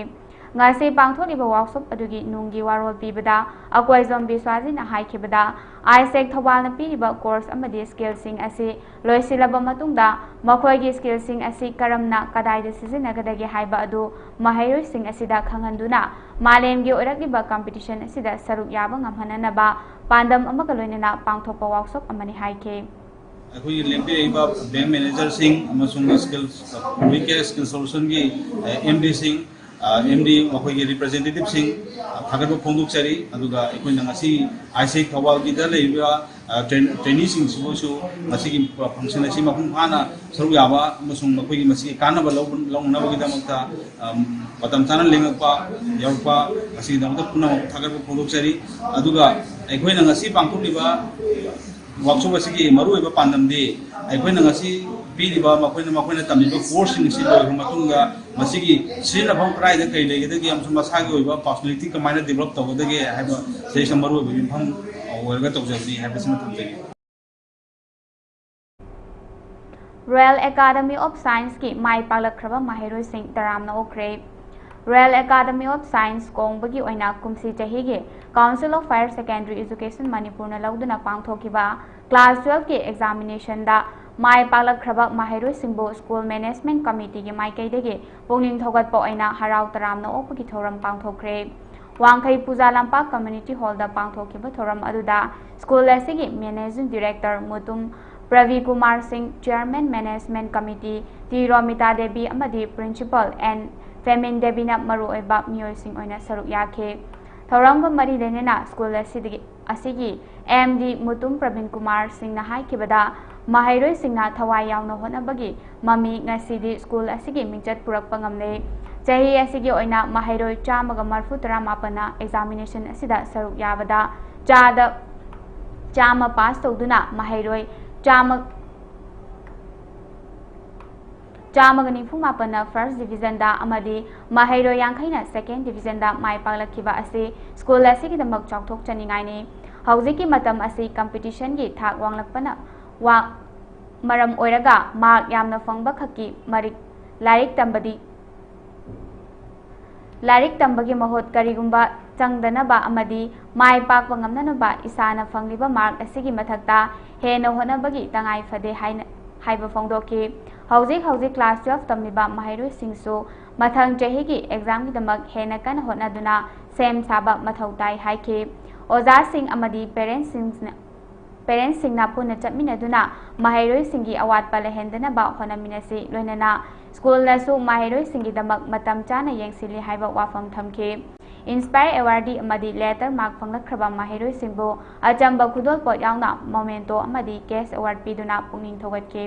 ꯉꯁꯤ ꯄꯥꯡꯊꯣꯛꯂꯤꯕ ꯋꯥꯔꯛꯁꯣꯞ ꯑꯗꯨꯒꯤ ꯅꯨꯡꯒꯤ ꯋꯥꯔꯣꯜ ꯄꯤꯕꯗ ꯑꯀꯣꯏꯖꯣꯝ ꯕꯤꯁ꯭ꯋꯥꯖꯤꯠꯅ ꯍꯥꯏꯈꯤꯕꯗ, ꯑꯥꯏꯁꯦꯛ ꯊꯧꯕꯥꯜꯅ ꯄꯤꯔꯤꯕ ꯀꯣꯔꯁ ꯑꯃꯗꯤ ꯁ꯭ꯀꯤꯜꯁꯤꯡ ꯑꯁꯤ ꯂꯣꯏꯁꯤꯜꯂꯕ ꯃꯇꯨꯡꯗ ꯃꯈꯣꯏꯒꯤ ꯁ꯭ꯀꯤꯜꯁꯤꯡ ꯑꯁꯤ ꯀꯔꯝꯅ ꯀꯗꯥꯏꯗ ꯁꯤꯖꯤꯟꯅꯒꯗꯒꯦ ꯍꯥꯏꯕ ꯑꯗꯨ ꯃꯍꯩꯔꯣꯏꯁꯤꯡ ꯑꯁꯤꯗ ꯈꯪꯍꯟꯗꯨꯅ ꯃꯥꯂꯦꯝꯒꯤ ꯑꯣꯏꯔꯛꯂꯤꯕ ꯀꯝꯄꯤꯇꯤꯁꯟ ꯑꯁꯤꯗ ꯁꯔꯨꯛ ꯌꯥꯕ ꯉꯝꯍꯟꯅꯅꯕ ꯄꯥꯟꯗꯝ ꯑꯃꯒ ꯂꯣꯏꯅꯅ ꯄꯥꯡꯊꯣꯛꯄ ꯋꯥꯔꯛꯁꯣꯞ ꯑꯃꯅꯤ ꯍꯥꯏꯈꯤ꯫ ꯑꯩꯈꯣꯏꯒꯤ ꯂꯦꯡꯕꯤꯔꯛꯏꯕ ꯕꯦꯡꯛ ꯃꯦꯅꯦꯖꯔꯁꯤꯡ ꯑꯃꯁꯨꯡ ꯁ꯭ꯀꯤꯜ, ꯋꯤ ꯀꯦꯌꯔ ꯁ꯭ꯀꯤꯜ ꯁꯣꯂꯨꯁꯟꯒꯤ ꯑꯦꯝ ꯗꯤꯁꯤꯡ, ꯑꯦꯝ ꯗꯤ ꯃꯈꯣꯏꯒꯤ ꯔꯤꯄ꯭ꯔꯖꯦꯟꯇꯦꯇꯤꯚꯁꯤꯡ ꯊꯥꯒꯠꯄ ꯐꯣꯡꯗꯣꯛꯆꯔꯤ꯫ ꯑꯗꯨꯒ ꯑꯩꯈꯣꯏꯅ ꯉꯁꯤ ꯑꯥꯏꯁꯦꯛ ꯊꯧꯕꯥꯜꯒꯤꯗ ꯂꯩꯔꯤꯕ ꯇ꯭ꯔꯦꯅꯤꯁꯤꯡꯁꯤꯕꯨꯁꯨ ꯃꯁꯤꯒꯤ ꯐꯪꯁꯟ ꯑꯁꯤ ꯃꯄꯨꯡ ꯐꯥꯅ ꯁꯔꯨꯛ ꯌꯥꯕ ꯑꯃꯁꯨꯡ ꯃꯈꯣꯏꯒꯤ ꯃꯁꯤꯒꯤ ꯀꯥꯟꯅꯕ ꯂꯧ-, ꯂꯧꯅꯅꯕꯒꯤꯗꯃꯛꯇ ꯃꯇꯝ ꯆꯥꯅ ꯂꯦꯡꯉꯛꯄ, ꯌꯧꯔꯛꯄ, ꯃꯁꯤꯒꯤꯗꯃꯛꯇ ꯄꯨꯝꯅꯃꯛ ꯊꯥꯒꯠꯄ ꯐꯣꯡꯗꯣꯛꯆꯔꯤ꯫ ꯑꯗꯨꯒ ꯑꯩꯈꯣꯏꯅ ꯉꯁꯤ ꯄꯥꯡꯊꯣꯛꯂꯤꯕ ꯋꯥꯔꯛꯁꯣꯞ ꯑꯁꯤꯒꯤ ꯃꯔꯨꯑꯣꯏꯕ ꯄꯥꯟꯗꯝꯗꯤ ꯑꯩꯈꯣꯏꯅ ꯉꯁꯤ ꯄꯤꯔꯤꯕ ꯃꯈꯣꯏꯅ, ꯃꯈꯣꯏꯅ ꯇꯝꯂꯤꯕ ꯀꯣꯔꯁꯁꯤꯡ ꯑꯁꯤ ꯂꯣꯏꯔꯕ ꯃꯇꯨꯡꯗ ꯃꯁꯤꯒꯤ ꯁꯤꯖꯤꯟꯅꯐꯝ ꯀꯗꯥꯏꯗ ꯀꯔꯤ ꯂꯩꯒꯗꯒꯦ ꯑꯃꯁꯨꯡ ꯃꯁꯥꯒꯤ ꯑꯣꯏꯕ ꯄꯥꯔꯁꯣꯅꯦꯂꯤꯇꯤ ꯀꯃꯥꯏꯅ ꯗꯤꯕꯂꯞ ꯇꯧꯒꯗꯒꯦ ꯍꯥꯏꯕ ꯁꯤꯗꯩꯁꯤꯗ ꯃꯔꯨꯑꯣꯏꯕ ꯌꯨꯝꯐꯝ ꯑꯣꯏꯔꯒ ꯇꯧꯖꯕꯅꯤ ꯍꯥꯏꯕꯁꯤꯃ ꯊꯝꯖꯒꯦ꯫ Royal Academy of Scienceꯀꯤ ꯃꯥꯏ ꯄꯥꯛꯂꯛꯈ꯭ꯔꯕ ꯃꯍꯩꯔꯣꯏꯁꯤꯡ ꯇꯔꯥꯝꯅ ꯑꯣꯛꯈ꯭ꯔꯦ꯫ Royal Academy of Science ꯀꯣꯡꯕꯒꯤ ꯑꯣꯏꯅ ꯀꯨꯝꯁꯤ ꯆꯍꯤꯒꯤ Council of Higher Secondary Education ꯃꯅꯤꯄꯨꯔꯅ ꯂꯧꯗꯨꯅ ꯄꯥꯡꯊꯣꯛꯈꯤꯕ class twelveꯀꯤ examinationꯗ ꯃꯥꯏ ꯄꯥꯛꯂꯛꯈ꯭ꯔꯕ ꯃꯍꯩꯔꯣꯏꯁꯤꯡꯕꯨ School Management Committeeꯒꯤ ꯃꯥꯏꯀꯩꯗꯒꯤ ꯄꯨꯛꯅꯤꯡ ꯊꯧꯒꯠꯄ ꯑꯣꯏꯅ ꯍꯔꯥꯎ ꯇꯔꯥꯝꯅ ꯑꯣꯛꯄꯒꯤ ꯊꯧꯔꯝ ꯄꯥꯡꯊꯣꯛꯈ꯭ꯔꯦ꯫ ꯋꯥꯡꯈꯩ ꯄꯨꯖꯥ ꯂꯝꯄꯥꯛ Community Hallꯗ ꯄꯥꯡꯊꯣꯛꯈꯤꯕ ꯊꯧꯔꯝ ꯑꯗꯨꯗ school ꯑꯁꯤꯒꯤ Managing Director ꯃꯨꯇꯨꯝ ꯄ꯭ꯔꯚꯤ ꯀꯨꯃꯥꯔ ꯁꯤꯡ, Chairman Management Committee T Romita Devi ꯑꯃꯗꯤ Principal ꯑꯦꯟ ꯐꯦꯃꯤꯟ ꯗꯦꯕꯤꯅ ꯃꯔꯨꯑꯣꯏꯕ ꯃꯤꯑꯣꯏꯁꯤꯡ ꯑꯣꯏꯅ ꯁꯔꯨꯛ ꯌꯥꯈꯤ꯫ ꯊꯧꯔꯝꯒ ꯃꯔꯤ ꯂꯩꯅꯅ ꯁ꯭ꯀꯨꯜ ꯑꯁꯤꯗꯒꯤ, ꯑꯁꯤꯒꯤ ꯑꯦꯝ ꯗꯤ ꯃꯨꯇꯨꯝ ꯄ꯭ꯔꯕꯤꯟ ꯀꯨꯃꯥꯔ ꯁꯤꯡꯅ ꯍꯥꯏꯈꯤꯕꯗ, ꯃꯍꯩꯔꯣꯏꯁꯤꯡꯅ ꯊꯋꯥꯏ ꯌꯥꯎꯅ ꯍꯣꯠꯅꯕꯒꯤ ꯃꯃꯤ ꯉꯁꯤꯗꯤ ꯁ꯭ꯀꯨꯜ ꯑꯁꯤꯒꯤ ꯃꯤꯡꯆꯠ ꯄꯨꯔꯛꯄ ꯉꯝꯂꯦ꯫ ꯆꯍꯤ ꯑꯁꯤꯒꯤ ꯑꯣꯏꯅ ꯃꯍꯩꯔꯣꯏ ꯆꯥꯝꯃꯒ ꯃꯔꯤꯐꯨ ꯇꯔꯥ ꯃꯥꯄꯟꯅ ꯑꯦꯛꯖꯥꯃꯤꯅꯦꯁꯟ ꯑꯁꯤꯗ ꯁꯔꯨꯛ ꯌꯥꯕꯗ, ꯆꯥꯗ ꯆꯥꯝꯃ ꯄꯥꯁ ꯇꯧꯗꯨꯅ ꯃꯍꯩꯔꯣꯏ ꯆꯥꯝꯃ, ꯆꯥꯝꯃꯒ ꯅꯤꯐꯨ ꯃꯥꯄꯟꯅ ꯐꯥꯔꯁ ꯗꯤꯕꯤꯖꯟꯗ ꯑꯃꯗꯤ ꯃꯍꯩꯔꯣꯏ ꯌꯥꯡꯈꯩꯅ ꯁꯦꯀꯦꯟ ꯗꯤꯕꯤꯖꯟꯗ ꯃꯥꯏ ꯄꯥꯛꯂꯛꯈꯤꯕ ꯑꯁꯤ ꯁ꯭ꯀꯨꯜ ꯑꯁꯤꯒꯤꯗꯃꯛ ꯆꯥꯎꯊꯣꯛꯆꯅꯤꯡꯉꯥꯏꯅꯤ꯫ ꯍꯧꯖꯤꯛꯀꯤ ꯃꯇꯝ ꯑꯁꯤ ꯀꯝꯄꯤꯇꯤꯁꯟꯒꯤ ꯊꯥꯛ ꯋꯥꯡꯂꯛꯄꯅ ꯋꯥ-, ꯃꯔꯝ ꯑꯣꯏꯔꯒ ꯃꯥꯔꯛ ꯌꯥꯝꯅ ꯐꯪꯕ ꯈꯛꯀꯤ ꯃꯔꯤꯛ-, ꯂꯥꯏꯔꯤꯛ ꯇꯝꯕꯗꯤ, ꯂꯥꯏꯔꯤꯛ ꯇꯝꯕꯒꯤ ꯃꯍꯨꯠ ꯀꯔꯤꯒꯨꯝꯕ ꯆꯪꯗꯅꯕ ꯑꯃꯗꯤ ꯃꯥꯏ ꯄꯥꯛꯄ ꯉꯝꯅꯅꯕ ꯏꯁꯥꯅ ꯐꯪꯂꯤꯕ ꯃꯥꯔꯛ ꯑꯁꯤꯒꯤ ꯃꯊꯛꯇ ꯍꯦꯟꯅ ꯍꯣꯠꯅꯕꯒꯤ ꯇꯉꯥꯏ ꯐꯗꯦ ꯍꯥꯏꯅ, ꯍꯥꯏꯕ ꯐꯣꯡꯗꯣꯛꯈꯤ꯫ ꯍꯧꯖꯤꯛ ꯍꯧꯖꯤꯛ ꯀ꯭ꯂꯥꯁ ꯇꯨꯋꯦꯜꯐ ꯇꯝꯂꯤꯕ ꯃꯍꯩꯔꯣꯏꯁꯤꯡꯁꯨ ꯃꯊꯪ ꯆꯍꯤꯒꯤ ꯑꯦꯛꯖꯥꯝꯒꯤꯗꯃꯛ ꯍꯦꯟꯅ ꯀꯟꯅ ꯍꯣꯠꯅꯗꯨꯅ ꯁꯦꯝ ꯁꯥꯕ ꯃꯊꯧ ꯇꯥꯏ ꯍꯥꯏꯈꯤ꯫ ꯑꯣꯖꯥꯁꯤꯡ ꯑꯃꯗꯤ ꯄꯦꯔꯦꯟꯁꯁꯤꯡꯅ, ꯄꯦꯔꯦꯟꯁꯁꯤꯡꯅ ꯄꯨꯟꯅ ꯆꯠꯃꯤꯟꯅꯗꯨꯅ ꯃꯍꯩꯔꯣꯏꯁꯤꯡꯒꯤ ꯑꯋꯥꯠꯄ ꯂꯩꯍꯟꯗꯅꯕ ꯍꯣꯠꯅꯃꯤꯟꯅꯁꯤ, ꯂꯣꯏꯅꯅ ꯁ꯭ꯀꯨꯜꯅꯁꯨ ꯃꯍꯩꯔꯣꯏꯁꯤꯡꯒꯤꯗꯃꯛ ꯃꯇꯝ ꯆꯥꯅ ꯌꯦꯡꯁꯤꯜꯂꯤ ꯍꯥꯏꯕ ꯋꯥꯐꯝ ꯊꯝꯈꯤ꯫ ꯏꯟꯁꯄꯥꯌꯔ ꯑꯦꯋꯥꯔꯗꯤ ꯑꯃꯗꯤ ꯂꯦꯇꯔ ꯃꯥꯔꯛ ꯐꯪꯂꯛꯈ꯭ꯔꯕ ꯃꯍꯩꯔꯣꯏꯁꯤꯡꯕꯨ ꯑꯆꯝꯕ ꯈꯨꯗꯣꯜꯄꯣꯠ ꯌꯥꯎꯅ ꯃꯣꯃꯦꯟꯇꯣ ꯑꯃꯗꯤ ꯀꯦꯁ ꯑꯦꯋꯥꯔꯗ ꯄꯤꯗꯨꯅ ꯄꯨꯛꯅꯤꯡ ꯊꯧꯒꯠꯈꯤ꯫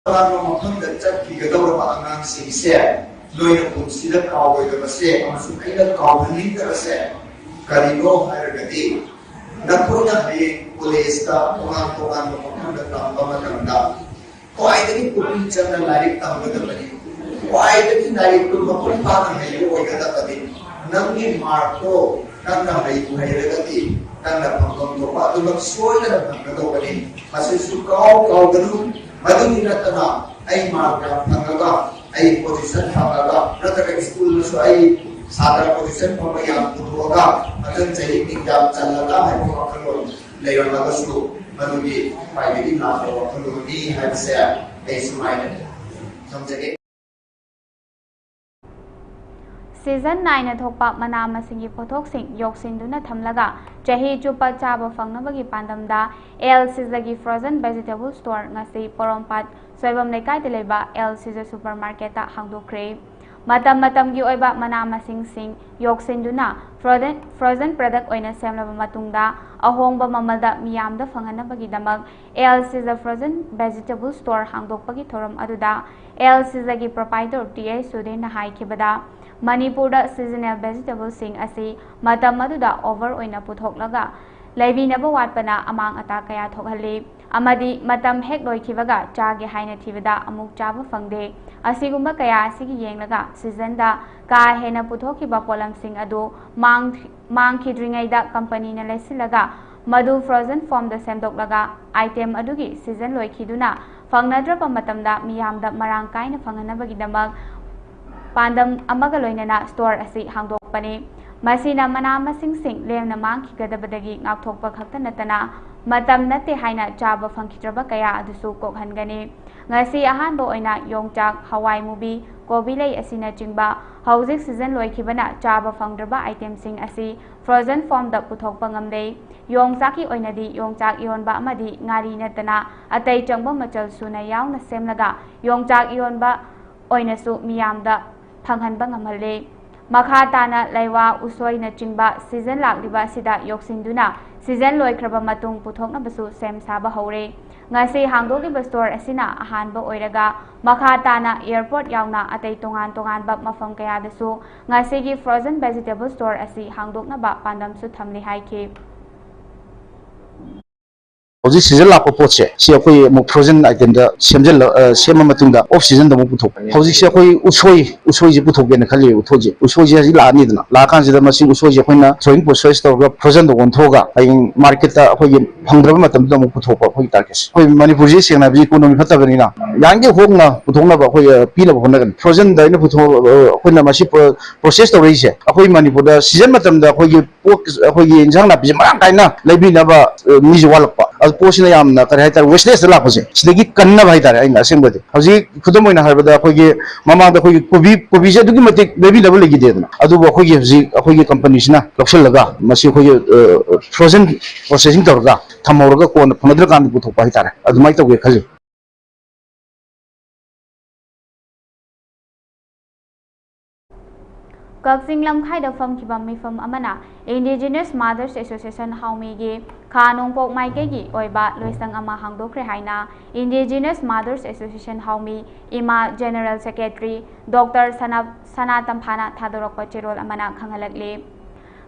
ꯇꯣꯉꯥꯟꯕ ꯃꯐꯝꯗ ꯆꯠꯈꯤꯒꯗꯧꯔꯕ ꯑꯉꯥꯡꯁꯤꯡꯁꯦ ꯅꯣꯏꯅ ꯄꯨꯟꯁꯤꯗ ꯀꯥꯎꯔꯣꯏꯗꯕꯁꯦ ꯑꯃꯁꯨꯡ ꯑꯩꯅ ꯀꯥꯎꯍꯟꯅꯤꯡꯗꯕꯁꯦ ꯀꯔꯤꯅꯣ ꯍꯥꯏꯔꯒꯗꯤ, ꯅꯈꯣꯏꯅ ꯍꯌꯦꯡ ꯀꯣꯂꯦꯖꯇ ꯇꯣꯉꯥꯟ ꯇꯣꯉꯥꯟꯕ ꯃꯐꯝꯗ ꯇꯝꯕ ꯃꯇꯝꯗ ꯈ꯭ꯋꯥꯏꯗꯒꯤ ꯄꯨꯛꯅꯤꯡ ꯆꯪꯅ ꯂꯥꯏꯔꯤꯛ ꯇꯝꯒꯗꯕꯅꯤ꯫ ꯈ꯭ꯋꯥꯏꯗꯒꯤ ꯂꯥꯏꯔꯤꯛꯇꯨ ꯃꯄꯨꯡ ꯐꯥꯅ ꯍꯩꯕ ꯑꯣꯏꯒꯗꯕꯅꯤ꯫ ꯅꯪꯒꯤ ꯃꯥꯔꯛꯇꯣ ꯅꯪꯅ ꯍꯩꯕꯨ ꯍꯩꯔꯒꯗꯤ ꯅꯪꯅ ꯐꯪꯐꯝ ꯊꯣꯛꯄ ꯑꯗꯨꯃꯛ ꯁꯣꯏꯗꯅ ꯐꯪꯒꯗꯧꯕꯅꯤ꯫ ꯃꯁꯤꯁꯨ ꯀꯥꯎ ꯀꯥꯎꯒꯅꯨ꯫ ꯃꯗꯨꯒꯤ ꯅꯠꯇꯅ ꯑꯩ ꯃꯥꯔꯛ ꯌꯥꯝ ꯐꯪꯉꯒ ꯑꯩ ꯄꯣꯖꯤꯁꯟ ꯐꯪꯉꯒ ꯅꯠꯇ꯭ꯔꯒ ꯁ꯭ꯀꯨꯜꯗꯁꯨ ꯑꯩ ꯁꯥꯇ꯭ꯔ ꯄꯣꯖꯤꯁꯟ ꯐꯪꯕ ꯌꯥꯝ ꯄꯨꯊꯣꯛꯑꯒ ꯃꯊꯪ ꯆꯍꯤ ꯑꯦꯛꯖꯥꯝ ꯆꯜꯂꯒ ꯍꯥꯏꯕ ꯋꯥꯈꯜꯂꯣꯟ ꯂꯩꯔꯝꯂꯒꯁꯨ ꯃꯗꯨꯗꯤ ꯈ꯭ꯋꯥꯏꯗꯒꯤ ꯂꯥꯟꯕ ꯋꯥꯈꯜꯂꯣꯟꯅꯤ ꯍꯥꯏꯕꯁꯦ ꯑꯩ ꯁꯨꯃꯥꯏꯅ ꯊꯝꯖꯒꯦ꯫ ꯁꯤꯖꯟ ꯅꯥꯏꯅ ꯊꯣꯛꯄ ꯃꯅꯥ ꯃꯁꯤꯡꯒꯤ ꯄꯣꯠꯊꯣꯛꯁꯤꯡ ꯌꯣꯛꯁꯤꯟꯗꯨꯅ ꯊꯝꯂꯒ ꯆꯍꯤ ꯆꯨꯞꯄ ꯆꯥꯕ ꯐꯪꯅꯕꯒꯤ ꯄꯥꯟꯗꯝꯗ ꯑꯦꯜ ꯁꯤꯖꯒꯤ ꯐ꯭ꯔꯣꯖꯟ ꯚꯦꯖꯤꯇꯦꯕꯜ ꯁ꯭ꯇꯣꯔ ꯉꯁꯤ ꯄꯣꯔꯣꯝꯄꯥꯠ ꯁꯣꯏꯕꯝ ꯂꯩꯀꯥꯏꯗ ꯂꯩꯕ ꯑꯦꯜ ꯁꯤꯖ ꯁꯨꯄꯔ ꯃꯥꯔꯀꯦꯠꯇ ꯍꯥꯡꯗꯣꯛꯈ꯭ꯔꯦ꯫ ꯃꯇꯝ ꯃꯇꯝꯒꯤ ꯑꯣꯏꯕ ꯃꯅꯥ ꯃꯁꯤꯡꯁꯤꯡ ꯌꯣꯛꯁꯤꯟꯗꯨꯅ frozen, frozen product ꯑꯣꯏꯅ ꯁꯦꯝꯂꯕ ꯃꯇꯨꯡꯗ ꯑꯍꯣꯡꯕ ꯃꯃꯜꯗ ꯃꯤꯌꯥꯝꯗ ꯐꯪꯍꯟꯅꯕꯒꯤꯗꯃꯛ ꯑꯦꯜ ꯁꯤꯖ frozen vegetable store ꯍꯥꯡꯗꯣꯛꯄꯒꯤ ꯊꯧꯔꯝ ꯑꯗꯨꯗ ꯑꯦꯜ ꯁꯤꯖꯒꯤ proprietor ꯇꯤ ꯑꯦ ꯁꯨꯗꯦꯟꯅ ꯍꯥꯏꯈꯤꯕꯗ, ꯃꯅꯤꯄꯨꯔꯗ seasonal vegetableꯁꯤꯡ ꯑꯁꯤ ꯃꯇꯝ ꯑꯗꯨꯗ over ꯑꯣꯏꯅ ꯄꯨꯊꯣꯛꯂꯒ ꯂꯩꯕꯤꯅꯕ ꯋꯥꯠꯄꯅ ꯑꯃꯥꯡ ꯑꯇꯥ ꯀꯌꯥ ꯊꯣꯛꯍꯜꯂꯤ ꯑꯃꯗꯤ ꯃꯇꯝ ꯍꯦꯛ ꯂꯣꯏꯈꯤꯕꯒ ꯆꯥꯒꯦ ꯍꯥꯏꯅ ꯊꯤꯕꯗ ꯑꯃꯨꯛ ꯆꯥꯕ ꯐꯪꯗꯦ꯫ ꯑꯁꯤꯒꯨꯝꯕ ꯀꯌꯥ ꯑꯁꯤꯒꯤ ꯌꯦꯡꯂꯒ seasonꯗ ꯀꯥ ꯍꯦꯟꯅ ꯄꯨꯊꯣꯛꯈꯤꯕ ꯄꯣꯠꯂꯝꯁꯤꯡ ꯑꯗꯨ ꯃꯥꯡ-, ꯃꯥꯡꯈꯤꯗ꯭ꯔꯤꯉꯩꯗ companyꯅ ꯂꯩꯁꯤꯜꯂꯒ ꯃꯗꯨ frozen formꯗ ꯁꯦꯝꯗꯣꯛꯂꯒ item ꯑꯗꯨꯒꯤ season ꯂꯣꯏꯈꯤꯗꯨꯅ ꯐꯪꯅꯗ꯭ꯔꯕ ꯃꯇꯝꯗ ꯃꯤꯌꯥꯝꯗ ꯃꯔꯥꯡ ꯀꯥꯏꯅ ꯐꯪꯍꯟꯅꯕꯒꯤꯗꯃꯛ ꯄꯥꯟꯗꯝ ꯑꯃꯒ ꯂꯣꯏꯅꯅ store ꯑꯁꯤ ꯍꯥꯡꯗꯣꯛꯄꯅꯤ꯫ ꯃꯁꯤꯅ ꯃꯅꯥ ꯃꯁꯤꯡꯁꯤꯡ ꯂꯦꯝꯅ ꯃꯥꯡꯈꯤꯒꯗꯕꯗꯒꯤ ꯉꯥꯛꯊꯣꯛꯄ ꯈꯛꯇ ꯅꯠꯇꯅ, ꯃꯇꯝ ꯅꯠꯇꯦ ꯍꯥꯏꯅ ꯆꯥꯕ ꯐꯪꯈꯤꯗ꯭ꯔꯕ ꯀꯌꯥ ꯑꯗꯨꯁꯨ ꯀꯣꯛꯍꯟꯒꯅꯤ꯫ ꯉꯁꯤ ꯑꯍꯥꯟꯕ ꯑꯣꯏꯅ ꯌꯣꯡꯆꯥꯛ, ꯍꯋꯥꯏ ꯃꯨꯕꯤ, ꯀꯣꯕꯤ ꯂꯩ ꯑꯁꯤꯅꯆꯤꯡꯕ ꯍꯧꯖꯤꯛ season ꯂꯣꯏꯈꯤꯕꯅ ꯆꯥꯕ ꯐꯪꯗ꯭ꯔꯕ itemꯁꯤꯡ ꯑꯁꯤ frozen formꯗ ꯄꯨꯊꯣꯛꯄ ꯉꯝꯂꯦ꯫ ꯌꯣꯡꯆꯥꯛꯀꯤ ꯑꯣꯏꯅꯗꯤ ꯌꯣꯡꯆꯥꯛ ꯏꯔꯣꯟꯕ ꯑꯃꯗꯤ ꯉꯥꯔꯤ ꯅꯠꯇꯅ ꯑꯇꯩ ꯆꯪꯕ ꯃꯆꯜ ꯁꯨꯅ ꯌꯥꯎꯅ ꯁꯦꯝꯂꯒ ꯌꯣꯡꯆꯥꯛ ꯏꯔꯣꯟꯕ ꯑꯣꯏꯅꯁꯨ ꯃꯤꯌꯥꯝꯗ ꯐꯪꯍꯟꯕ ꯉꯝꯍꯜꯂꯦ꯫ ꯃꯈꯥ ꯇꯥꯅ ꯂꯩꯋꯥ, ꯎꯁꯣꯏꯅꯆꯤꯡꯕ season ꯂꯥꯛꯂꯤꯕ ꯑꯁꯤꯗ ꯌꯣꯛꯁꯤꯟꯗꯨꯅ season ꯂꯣꯏꯈ꯭ꯔꯕ ꯃꯇꯨꯡ ꯄꯨꯊꯣꯛꯅꯕꯁꯨ ꯁꯦꯝ ꯁꯥꯕ ꯍꯧꯔꯦ꯫ ꯉꯁꯤ ꯍꯥꯡꯗꯣꯛꯂꯤꯕ store ꯑꯁꯤꯅ ꯑꯍꯥꯟꯕ ꯑꯣꯏꯔꯒ ꯃꯈꯥ ꯇꯥꯅ airport ꯌꯥꯎꯅ ꯑꯇꯩ ꯇꯣꯉꯥꯟ ꯇꯣꯉꯥꯟꯕ ꯃꯐꯝ ꯀꯌꯥꯗꯁꯨ ꯉꯁꯤꯒꯤ frozen vegetable store ꯑꯁꯤ ꯍꯥꯡꯗꯣꯛꯅꯕ ꯄꯥꯟꯗꯝꯁꯨ ꯊꯝꯂꯤ ꯍꯥꯏꯈꯤ꯫ ꯍꯧꯖꯤꯛ season ꯂꯥꯛꯄ ꯄꯣꯠꯁꯦ ꯁꯤ ꯑꯩꯈꯣꯏ ꯑꯃꯨꯛ frozen itemꯗ ꯁꯦꯝꯖꯤꯜꯂ, ꯑ, ꯁꯦꯝꯃ ꯃꯇꯨꯡꯗ off seasonꯗ ꯑꯃꯨꯛ ꯄꯨꯊꯣꯛꯄꯅꯦ꯫ ꯍꯧꯖꯤꯛꯁꯦ ꯑꯩꯈꯣꯏ ꯎꯁꯣꯏ, ꯎꯁꯣꯏꯁꯦ ꯄꯨꯊꯣꯛꯀꯦꯅ ꯈꯜꯂꯤ꯫ ꯎꯁꯣꯏꯁꯦ, ꯎꯁꯣꯏꯁꯦ ꯍꯧꯖꯤꯛ ꯂꯥꯛꯑꯅꯤꯗꯅ, ꯂꯥꯛꯑꯀꯥꯟꯁꯤꯗ ꯃꯁꯤ ꯎꯁꯣꯏꯁꯦ ꯑꯩꯈꯣꯏꯅ thawing process ꯇꯧꯔꯒ frozenꯗ ꯑꯣꯟꯊꯣꯛꯑꯒ ꯍꯌꯦꯡ marketꯇ ꯑꯩꯈꯣꯏꯒꯤ ꯐꯪꯗ꯭ꯔꯕ ꯃꯇꯝꯗꯨꯗ ꯑꯃꯨꯛ ꯄꯨꯊꯣꯛꯄ ꯑꯩꯈꯣꯏꯒꯤ targetꯁꯦ꯫ ꯑꯩꯈꯣꯏ ꯃꯅꯤꯄꯨꯔꯁꯤ ꯁꯦꯡꯅ ꯍꯥꯏꯕꯁꯤ economy ꯐꯠꯇꯕꯅꯤꯅ ꯌꯥꯔꯤꯈꯩ ꯍꯣꯡꯅ ꯄꯨꯊꯣꯛꯅꯕ ꯑꯩꯈꯣꯏ, ꯑ, ꯄꯤꯅꯕ ꯍꯣꯠꯅꯒꯅꯤ꯫ Frozenꯗ ꯑꯩꯅ ꯄꯨꯊꯣꯛ, ꯑ, ꯑꯩꯈꯣꯏꯅ ꯃꯁꯤ pro-, process ꯇꯧꯔꯛꯏꯁꯦ ꯑꯩꯈꯣꯏ ꯃꯅꯤꯄꯨꯔꯗ season ꯃꯇꯝꯗ ꯑꯩꯈꯣꯏꯒꯤ ꯄꯣꯠ, ꯑꯩꯈꯣꯏꯒꯤ ꯏꯟꯁꯥꯡ ꯅꯥꯄꯤꯁꯦ ꯃꯔꯥꯡ ꯀꯥꯏꯅ ꯂꯩꯕꯤꯅꯕ, ꯑ, ꯃꯤꯁꯦ ꯋꯥꯠꯂꯛꯄ꯫ ꯑꯗꯨ ꯄꯣꯠꯁꯤꯅ ꯌꯥꯝꯅ, ꯀꯔꯤ ꯍꯥꯏꯇꯥꯔꯦ, wastageꯇ ꯂꯥꯛꯄꯁꯦ ꯁꯤꯗꯒꯤ ꯀꯟꯅꯕ ꯍꯥꯏꯇꯥꯔꯦ꯫ ꯑꯩꯅ ꯑꯁꯦꯡꯕꯗꯤ ꯍꯧꯖꯤꯛ ꯈꯨꯗꯝ ꯑꯣꯏꯅ ꯍꯥꯏꯔꯕꯗ ꯑꯩꯈꯣꯏꯒꯤ ꯃꯃꯥꯡꯗ ꯑꯩꯈꯣꯏꯒꯤ ꯀꯣꯕꯤ, ꯀꯣꯕꯤꯁꯦ ꯑꯗꯨꯛꯀꯤ ꯃꯇꯤꯛ ꯂꯩꯕꯤꯅꯕ ꯂꯩꯈꯤꯗꯦꯗꯅ, ꯑꯗꯨꯕꯨ ꯑꯩꯈꯣꯏꯒꯤ ꯍꯧꯖꯤꯛ ꯑꯩꯈꯣꯏꯒꯤ companyꯁꯤꯅ ꯂꯧꯁꯤꯜꯂꯒ ꯃꯁꯤ ꯑꯩꯈꯣꯏꯒꯤ, ꯑ, frozen processing ꯇꯧꯔꯒ ꯊꯝꯍꯧꯔꯒ ꯀꯣꯟꯅ ꯐꯪꯅꯗ꯭ꯔꯀꯥꯟꯗ ꯄꯨꯊꯣꯛꯄ ꯍꯥꯏꯇꯥꯔꯦ꯫ ꯑꯗꯨꯃꯥꯏꯅ ꯇꯧꯒꯦ ꯈꯜꯂꯤ꯫ ꯀꯛꯆꯤꯡ ꯂꯝꯈꯥꯏꯗ ꯐꯝꯈꯤꯕ ꯃꯤꯐꯝ ꯑꯃꯅ Indigenous Mothers Association ꯍꯥꯎꯃꯤꯒꯤ ꯈꯥ ꯅꯣꯡꯄꯣꯛ ꯃꯥꯏꯀꯩꯒꯤ ꯑꯣꯏꯕ ꯂꯣꯏꯁꯪ ꯑꯃ ꯍꯥꯡꯗꯣꯛꯈ꯭ꯔꯦ ꯍꯥꯏꯅ Indigenous Mothers Association ꯍꯥꯎꯃꯤ ꯏꯃꯥ General Secretary Doctor ꯁꯅꯥ ꯁꯅꯥ ꯇꯝꯐꯥꯅ ꯊꯥꯗꯣꯔꯛꯄ ꯆꯦꯔꯣꯜ ꯑꯃꯅ ꯈꯪꯍꯜꯂꯛꯂꯤ꯫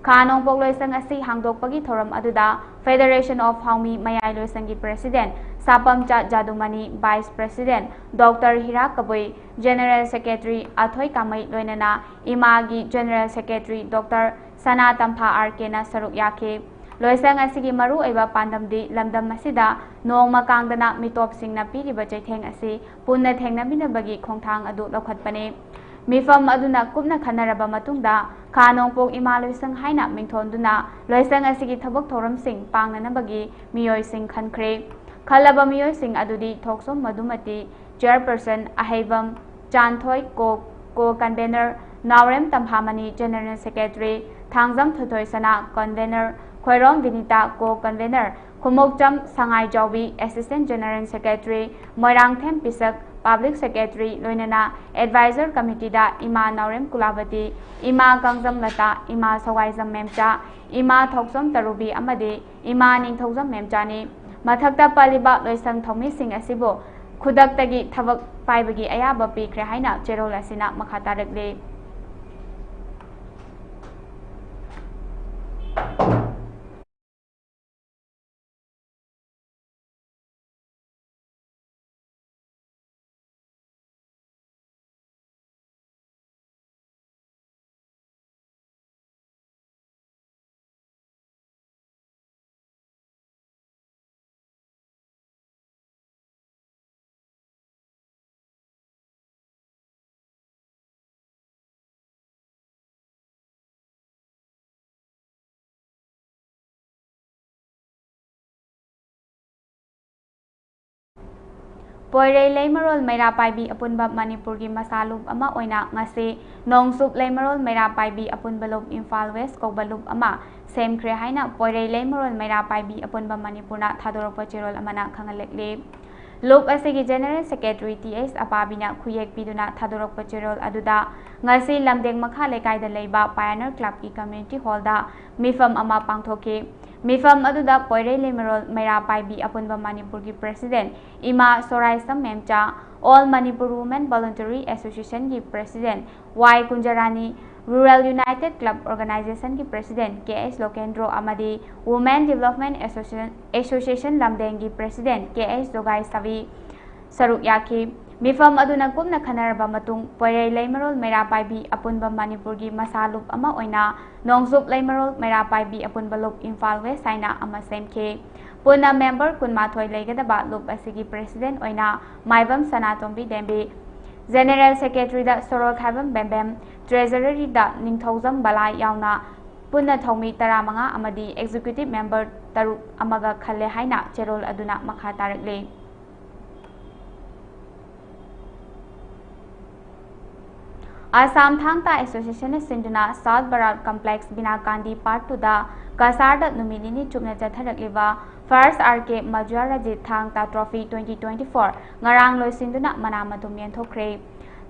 ꯈꯥ ꯅꯣꯡꯄꯣꯛ ꯂꯣꯏꯁꯪ ꯑꯁꯤ ꯍꯥꯡꯗꯣꯛꯄꯒꯤ ꯊꯧꯔꯝ ꯑꯗꯨꯗ Federation of ꯍꯥꯎꯃꯤ ꯃꯌꯥꯏ ꯂꯣꯏꯁꯪꯒꯤ President ꯁꯥꯄꯝꯆꯥ ꯖꯥꯗꯨꯃꯅꯤ, Vice President Doctor ꯍꯤꯔꯥ ꯀꯕꯨꯏ, General Secretary ꯑꯊꯣꯏ ꯀꯥꯃꯩ ꯂꯣꯏꯅꯅ ꯏꯃꯥꯒꯤ General Secretary Doctor ꯁꯅꯥ ꯇꯝꯐꯥ ꯑꯥꯔ ꯀꯦꯅ ꯁꯔꯨꯛ ꯌꯥꯈꯤ꯫ ꯂꯣꯏꯁꯪ ꯑꯁꯤꯒꯤ ꯃꯔꯨꯑꯣꯏꯕ ꯄꯥꯟꯗꯝꯗꯤ ꯂꯝꯗꯝ ꯑꯁꯤꯗ ꯅꯣꯡꯃ ꯀꯥꯡꯗꯅ ꯃꯤꯇꯣꯞꯁꯤꯡꯅ ꯄꯤꯔꯤꯕ ꯆꯩꯊꯦꯡ ꯑꯁꯤ ꯄꯨꯟꯅ ꯊꯦꯡꯅꯃꯤꯟꯅꯕꯒꯤ ꯈꯣꯡꯊꯥꯡ ꯑꯗꯨ ꯂꯧꯈꯠꯄꯅꯤ꯫ ꯃꯤꯐꯝ ꯑꯗꯨꯅ ꯀꯨꯞꯅ ꯈꯟꯅꯔꯕ ꯃꯇꯨꯡꯗ ꯈꯥ ꯅꯣꯡꯄꯣꯛ ꯏꯃꯥ ꯂꯣꯏꯁꯪ ꯍꯥꯏꯅ ꯃꯤꯡꯊꯣꯟꯗꯨꯅ ꯂꯣꯏꯁꯪ ꯑꯁꯤꯒꯤ ꯊꯕꯛ ꯊꯧꯔꯝꯁꯤꯡ ꯄꯥꯡꯅꯅꯕꯒꯤ ꯃꯤꯑꯣꯏꯁꯤꯡ ꯈꯟꯈ꯭ꯔꯦ꯫ ꯈꯜꯂꯕ ꯃꯤꯑꯣꯏꯁꯤꯡ ꯑꯗꯨꯗꯤ ꯊꯣꯛꯁꯣꯝ ꯃꯗꯨꯃꯇꯤ, Chairperson, ꯑꯍꯩꯕꯝ ꯆꯥꯟꯊꯣꯏ, Co-, Co-Convener, ꯅꯥꯎꯔꯦꯝ ꯇꯝꯐꯥꯃꯅꯤ, General Secretary, Thangjam ꯊꯣꯏꯊꯣꯏꯁꯅꯥ, Convener, Khoirom Binita, Co-Convener, ꯈꯨꯃꯣꯛꯆꯝ ꯁꯉꯥꯏꯖꯥꯎꯕꯤ, Assistant General Secretary, Moirangthem ꯄꯤꯁꯛ, Public Secretary, ꯂꯣꯏꯅꯅ Advisor Committeeꯗ ꯏꯃꯥ ꯅꯥꯎꯔꯦꯝ ꯀꯨꯂꯥꯕꯇꯤ, ꯏꯃꯥ ꯀꯥꯡꯖꯝ ꯂꯇꯥ, ꯏꯃꯥ ꯁꯋꯥꯏꯖꯝ ꯃꯦꯝꯆꯥ, ꯏꯃꯥ ꯊꯣꯛꯆꯣꯝ ꯇꯔꯨꯕꯤ ꯑꯃꯗꯤ ꯏꯃꯥ ꯅꯤꯡꯊꯧꯖꯝ ꯃꯦꯝꯆꯥꯅꯤ꯫ ꯃꯊꯛꯇ ꯄꯜꯂꯤꯕ ꯂꯣꯏꯁꯪ ꯊꯧꯃꯤꯁꯤꯡ ꯑꯁꯤꯕꯨ ꯈꯨꯗꯛꯇꯒꯤ ꯊꯕꯛ ꯄꯥꯏꯕꯒꯤ ꯑꯌꯥꯕ ꯄꯤꯈ꯭ꯔꯦ ꯍꯥꯏꯅ ꯆꯦꯔꯣꯜ ꯑꯁꯤꯅ ꯃꯈꯥ ꯇꯥꯔꯛꯂꯤ꯫ ꯄꯣꯏꯔꯩ ꯂꯩꯃꯔꯣꯜ ꯃꯩꯔꯥ ꯄꯥꯏꯕꯤ ꯑꯄꯨꯟꯕ ꯃꯅꯤꯄꯨꯔꯒꯤ ꯃꯁꯥ ꯂꯨꯞ ꯑꯃ ꯑꯣꯏꯅ ꯉꯁꯤ ꯅꯣꯡꯆꯨꯞ ꯂꯩꯃꯔꯣꯜ ꯃꯩꯔꯥ ꯄꯥꯏꯕꯤ ꯑꯄꯨꯟꯕ ꯂꯨꯞ ꯏꯝꯐꯥꯜ ꯋꯦꯁ ꯀꯧꯕ ꯂꯨꯞ ꯑꯃ ꯁꯦꯝꯈ꯭ꯔꯦ ꯍꯥꯏꯅ ꯄꯣꯏꯔꯩ ꯂꯩꯃꯔꯣꯜ ꯃꯩꯔꯥ ꯄꯥꯏꯕꯤ ꯑꯄꯨꯟꯕ ꯃꯅꯤꯄꯨꯔꯅ ꯊꯥꯗꯣꯔꯛꯄ ꯆꯦꯔꯣꯜ ꯑꯃꯅ ꯈꯪꯍꯜꯂꯛꯂꯤ꯫ ꯂꯨꯞ ꯑꯁꯤꯒꯤ General Secretary ꯇꯤ ꯑꯦꯁ ꯑꯄꯥꯕꯤꯅ ꯈꯨꯌꯦꯛ ꯄꯤꯗꯨꯅ ꯊꯥꯗꯣꯔꯛꯄ ꯆꯦꯔꯣꯜ ꯑꯗꯨꯗ ꯉꯁꯤ ꯂꯝꯗꯦꯡ ꯃꯈꯥ ꯂꯩꯀꯥꯏꯗ ꯂꯩꯕ Pioneer Club ꯀꯤ Community Hall ꯗ ꯃꯤꯐꯝ ꯑꯃ ꯄꯥꯡꯊꯣꯛꯈꯤ꯫ ꯃꯤꯐꯝ ꯑꯗꯨꯗ ꯄꯣꯏꯔꯩ ꯂꯩꯃꯔꯣꯜ ꯃꯩꯔꯥ ꯄꯥꯏꯕꯤ ꯑꯄꯨꯟꯕ ꯃꯅꯤꯄꯨꯔꯒꯤ President ꯏꯃꯥ ꯁꯣꯔꯥꯏꯁꯝ ꯃꯦꯝꯆꯥ, All Manipur Women Voluntary Association ꯒꯤ President ꯋꯥꯏ ꯀꯨꯟꯖꯔꯥꯅꯤ, Rural United Club Organization ꯒꯤ President ꯀꯦ ꯑꯦꯁ ꯂꯣꯀꯦꯟꯗ꯭ꯔꯣ ꯑꯃꯗꯤ Women Development Association, Association ꯂꯝꯗꯦꯡꯒꯤ President ꯀꯦ ꯑꯦꯁ ꯖꯣꯒꯥꯏ ꯁꯥꯕꯤ ꯁꯔꯨꯛ ꯌꯥꯈꯤ꯫ ꯃꯤꯐꯝ ꯑꯗꯨꯅ ꯀꯨꯞꯅ ꯈꯟꯅꯔꯕ ꯃꯇꯨꯡ, ꯄꯣꯏꯔꯩ ꯂꯩꯃꯔꯣꯜ ꯃꯩꯔꯥ ꯄꯥꯏꯕꯤ ꯑꯄꯨꯟꯕ ꯃꯅꯤꯄꯨꯔꯒꯤ ꯃꯁꯥ ꯂꯨꯞ ꯑꯃ ꯑꯣꯏꯅ ꯅꯣꯡꯆꯨꯞ ꯂꯩꯃꯔꯣꯜ ꯃꯩꯔꯥ ꯄꯥꯏꯕꯤ ꯑꯄꯨꯟꯕ ꯂꯨꯞ ꯏꯝꯐꯥꯜ West ꯍꯥꯏꯅ ꯑꯃ ꯁꯦꯝꯈꯤ꯫ ꯄꯨꯟꯅ member ꯀꯨꯟꯃꯥꯊꯣꯏ ꯂꯩꯒꯗꯕ ꯂꯨꯞ ꯑꯁꯤꯒꯤ President ꯑꯣꯏꯅ ꯃꯥꯏꯕꯝ ꯁꯅꯥꯇꯣꯝꯕꯤ ꯗꯦꯝꯕꯤ, General Secretary ꯗ ꯁꯣꯔꯣꯛꯈꯥꯏꯕꯝ ꯕꯦꯝꯕꯦꯝ, Treasurer ꯗ ꯅꯤꯡꯊꯧꯖꯝ ꯕꯂꯥ ꯌꯥꯎꯅ ꯄꯨꯟꯅ ꯊꯧꯃꯤ ꯇꯔꯥꯃꯉꯥ ꯑꯃꯗꯤ Executive Member ꯇꯔꯨꯛ ꯑꯃꯒ ꯈꯜꯂꯦ ꯍꯥꯏꯅ ꯆꯦꯔꯣꯜ ꯑꯗꯨꯅ ꯃꯈꯥ ꯇꯥꯔꯛꯂꯤ꯫ ꯑꯁꯥꯝ ꯊꯥꯡ ꯇꯥ Association ꯅ ꯁꯤꯟꯗꯨꯅ South Barak Complex ꯕꯤꯅꯥ ꯒꯥꯟꯙꯤ Park two ꯗ ꯀꯁꯥꯔꯗ ꯅꯨꯃꯤꯠ ꯅꯤꯅꯤ ꯆꯨꯞꯅ ꯆꯠꯊꯔꯛꯂꯤꯕ First ꯑꯥꯔ ꯀꯦ ꯃꯖꯨꯌꯥ ꯔꯖꯤꯠ ꯊꯥꯡ ꯇꯥ Trophy twenty twenty-four ꯉꯔꯥꯡ ꯂꯣꯏꯁꯤꯟꯗꯨꯅ ꯃꯅꯥ ꯃꯊꯨꯝ ꯌꯦꯟꯊꯣꯛꯈ꯭ꯔꯦ꯫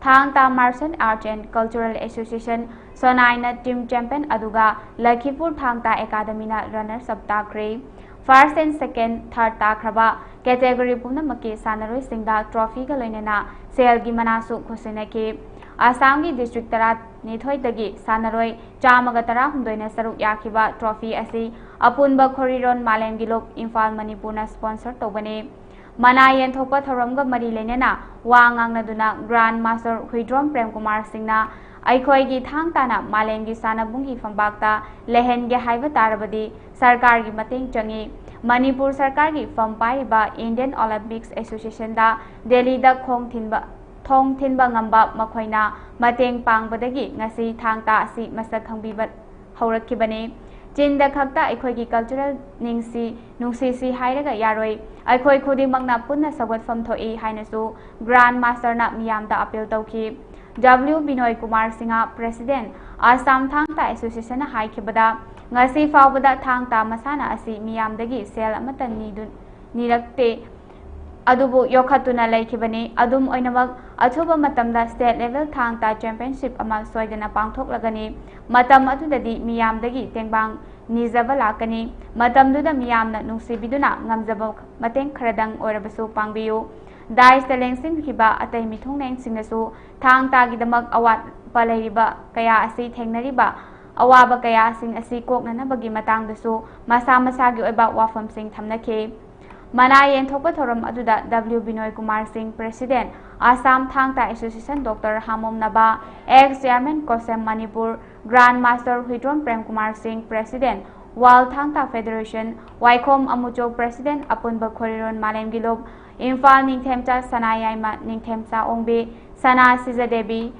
ꯊꯥꯡ ꯇꯥ Martial Arts and Cultural Association ꯁꯣꯅꯥꯏꯅ team champion ꯑꯗꯨꯒ ꯂꯈꯤꯄꯨꯔ ꯊꯥꯡ ꯇꯥ Academy ꯅ runners up ꯇꯥꯈ꯭ꯔꯦ꯫ First and second, third ꯇꯥꯈ꯭ꯔꯕ category ꯄꯨꯝꯅꯃꯛꯀꯤ ꯁꯥꯟꯅꯔꯣꯏꯁꯤꯡꯗ trophy ꯒ ꯂꯣꯏꯅꯅ ꯁꯦꯜꯒꯤ ꯃꯅꯥꯁꯨ ꯈꯨꯠꯁꯤꯟꯅꯈꯤ꯫ ꯑꯁꯥꯝꯒꯤ district ꯇꯔꯥꯅꯤꯊꯣꯏꯗꯒꯤ ꯁꯥꯟꯅꯔꯣꯏ ꯆꯥꯝꯃꯒ ꯇꯔꯥꯍꯨꯝꯗꯣꯏꯅ ꯁꯔꯨꯛ ꯌꯥꯈꯤꯕ trophy ꯑꯁꯤ ꯑꯄꯨꯟꯕ ꯈꯣꯔꯤꯔꯣꯟ ꯃꯥꯂꯦꯝꯒꯤ ꯂꯨꯞ ꯏꯝꯐꯥꯜ ꯃꯅꯤꯄꯨꯔꯅ sponsor ꯇꯧꯕꯅꯤ꯫ ꯃꯅꯥ ꯌꯦꯟꯊꯣꯛꯄ ꯊꯧꯔꯝꯒ ꯃꯔꯤ ꯂꯩꯅꯅ ꯋꯥ ꯉꯥꯡꯅꯗꯨꯅ Grand Master ꯍꯨꯏꯗ꯭ꯔꯣꯝ ꯄ꯭ꯔꯦꯝꯀꯨꯃꯥꯔ ꯁꯤꯡꯅ ꯑꯩꯈꯣꯏꯒꯤ ꯊꯥꯡ ꯇꯥꯅ ꯃꯥꯂꯦꯝꯒꯤ ꯁꯥꯟꯅꯕꯨꯡꯒꯤ ꯐꯝꯕꯥꯛꯇ ꯂꯩꯍꯟꯒꯦ ꯍꯥꯏꯕ ꯇꯥꯔꯕꯗꯤ ꯁꯔꯀꯥꯔꯒꯤ ꯃꯇꯦꯡ ꯆꯪꯏ꯫ ꯃꯅꯤꯄꯨꯔ ꯁꯔꯀꯥꯔꯒꯤ ꯐꯝ ꯄꯥꯏꯔꯤꯕ Indian Olympics Association ꯗ ꯗꯦꯜꯂꯤꯗ ꯈꯣꯡ ꯊꯤꯟꯕ, ꯊꯣꯡ ꯊꯤꯟꯕ ꯉꯝꯕ ꯃꯈꯣꯏꯅ ꯃꯇꯦꯡ ꯄꯥꯡꯕꯗꯒꯤ ꯉꯁꯤ ꯊꯥꯡ ꯇꯥ ꯑꯁꯤ ꯃꯁꯛ ꯈꯪꯕꯤꯕ ꯍꯧꯔꯛꯈꯤꯕꯅꯤ꯫ ꯆꯤꯟꯗ ꯈꯛꯇ ꯑꯩꯈꯣꯏꯒꯤ cultural ꯅꯤꯡꯁꯤ ꯅꯨꯡꯁꯤꯁꯤ ꯍꯥꯏꯔꯒ ꯌꯥꯔꯣꯏ, ꯑꯩꯈꯣꯏ ꯈꯨꯗꯤꯡꯃꯛꯅ ꯄꯨꯟꯅ ꯁꯧꯒꯠꯐꯝ ꯊꯣꯛꯏ ꯍꯥꯏꯅꯁꯨ Grand Master ꯅ ꯃꯤꯌꯥꯝꯗ appeal ꯇꯧꯈꯤ꯫ W Binoy Kumar Singh, President, Assam ꯊꯥꯡ ꯇꯥ Association ꯅ ꯍꯥꯏꯈꯤꯕꯗ, ꯉꯁꯤ ꯐꯥꯎꯕꯗ ꯊꯥꯡ ꯇꯥ ꯃꯁꯥꯟꯅ ꯑꯁꯤ ꯃꯤꯌꯥꯝꯗꯒꯤ ꯁꯦꯜ ꯑꯃꯠꯇ ꯅꯤꯗꯨ-, ꯅꯤꯔꯛꯇꯦ꯫ ꯑꯗꯨꯕꯨ ꯌꯣꯛꯈꯠꯇꯨꯅ ꯂꯩꯈꯤꯕꯅꯤ꯫ ꯑꯗꯨꯝ ꯑꯣꯏꯅꯃꯛ, ꯑꯊꯨꯕ ꯃꯇꯝꯗ state level ꯊꯥꯡ ꯇꯥ championship ꯑꯃ ꯁꯣꯏꯗꯅ ꯄꯥꯡꯊꯣꯛꯂꯒꯅꯤ꯫ ꯃꯇꯝ ꯑꯗꯨꯗꯗꯤ ꯃꯤꯌꯥꯝꯗꯒꯤ ꯇꯦꯡꯕꯥꯡ ꯅꯤꯖꯕ ꯂꯥꯛꯀꯅꯤ꯫ ꯃꯇꯝꯗꯨꯗ ꯃꯤꯌꯥꯝꯅ ꯅꯨꯡꯁꯤꯕꯤꯗꯨꯅ ꯉꯝꯖꯕ ꯃꯇꯦꯡ ꯈꯔꯗꯪ ꯑꯣꯏꯔꯕꯁꯨ ꯄꯥꯡꯕꯤꯌꯨ꯫ Dais ꯇ ꯂꯦꯡꯁꯤꯟꯈꯤꯕ ꯑꯇꯩ ꯃꯤꯊꯨꯡꯂꯦꯟꯁꯤꯡꯅꯁꯨ ꯊꯥꯡ ꯇꯥꯒꯤꯗꯃꯛ ꯑꯋꯥꯠꯄ ꯂꯩꯔꯤꯕ ꯀꯌꯥ ꯑꯁꯤ ꯊꯦꯡꯅꯔꯤꯕ ꯑꯋꯥꯕ ꯀꯌꯥꯁꯤꯡ ꯑꯁꯤ ꯀꯣꯛꯅꯅꯕꯒꯤ ꯃꯇꯥꯡꯗꯁꯨ ꯃꯁꯥ ꯃꯁꯥꯒꯤ ꯑꯣꯏꯕ ꯋꯥꯐꯝꯁꯤꯡ ꯊꯝꯅꯈꯤ꯫ ꯃꯅꯥ ꯌꯦꯟꯊꯣꯛꯄ ꯊꯧꯔꯝ ꯑꯗꯨꯗ W ꯕꯤꯅꯣꯏ ꯀꯨꯃꯥꯔ ꯁꯤꯡ, President, Assam Thang Ta Association, Doctor ꯍꯥꯃꯣꯝ ꯅꯕꯥ, ex chairman COSAM Manipur, Grand Master Huidrom Prem Kumar ꯁꯤꯡ, President, World Thang Ta Federation, ꯋꯥꯏꯈꯣꯝ ꯑꯃꯨꯆꯧ, President, ꯑꯄꯨꯟꯕ ꯈꯣꯏꯔꯤꯔꯣꯟ ꯃꯥꯂꯦꯝꯒꯤ ꯂꯨꯞ, ꯏꯝꯐꯥꯜ ꯅꯤꯡꯊꯦꯝꯆꯥ ꯁꯅꯥ ꯌꯥꯏꯃ, ꯅꯤꯡꯊꯦꯝꯆꯥ ꯑꯣꯡꯕꯤ, ꯁꯅꯥ ꯁꯤꯖꯗꯦꯕꯤ,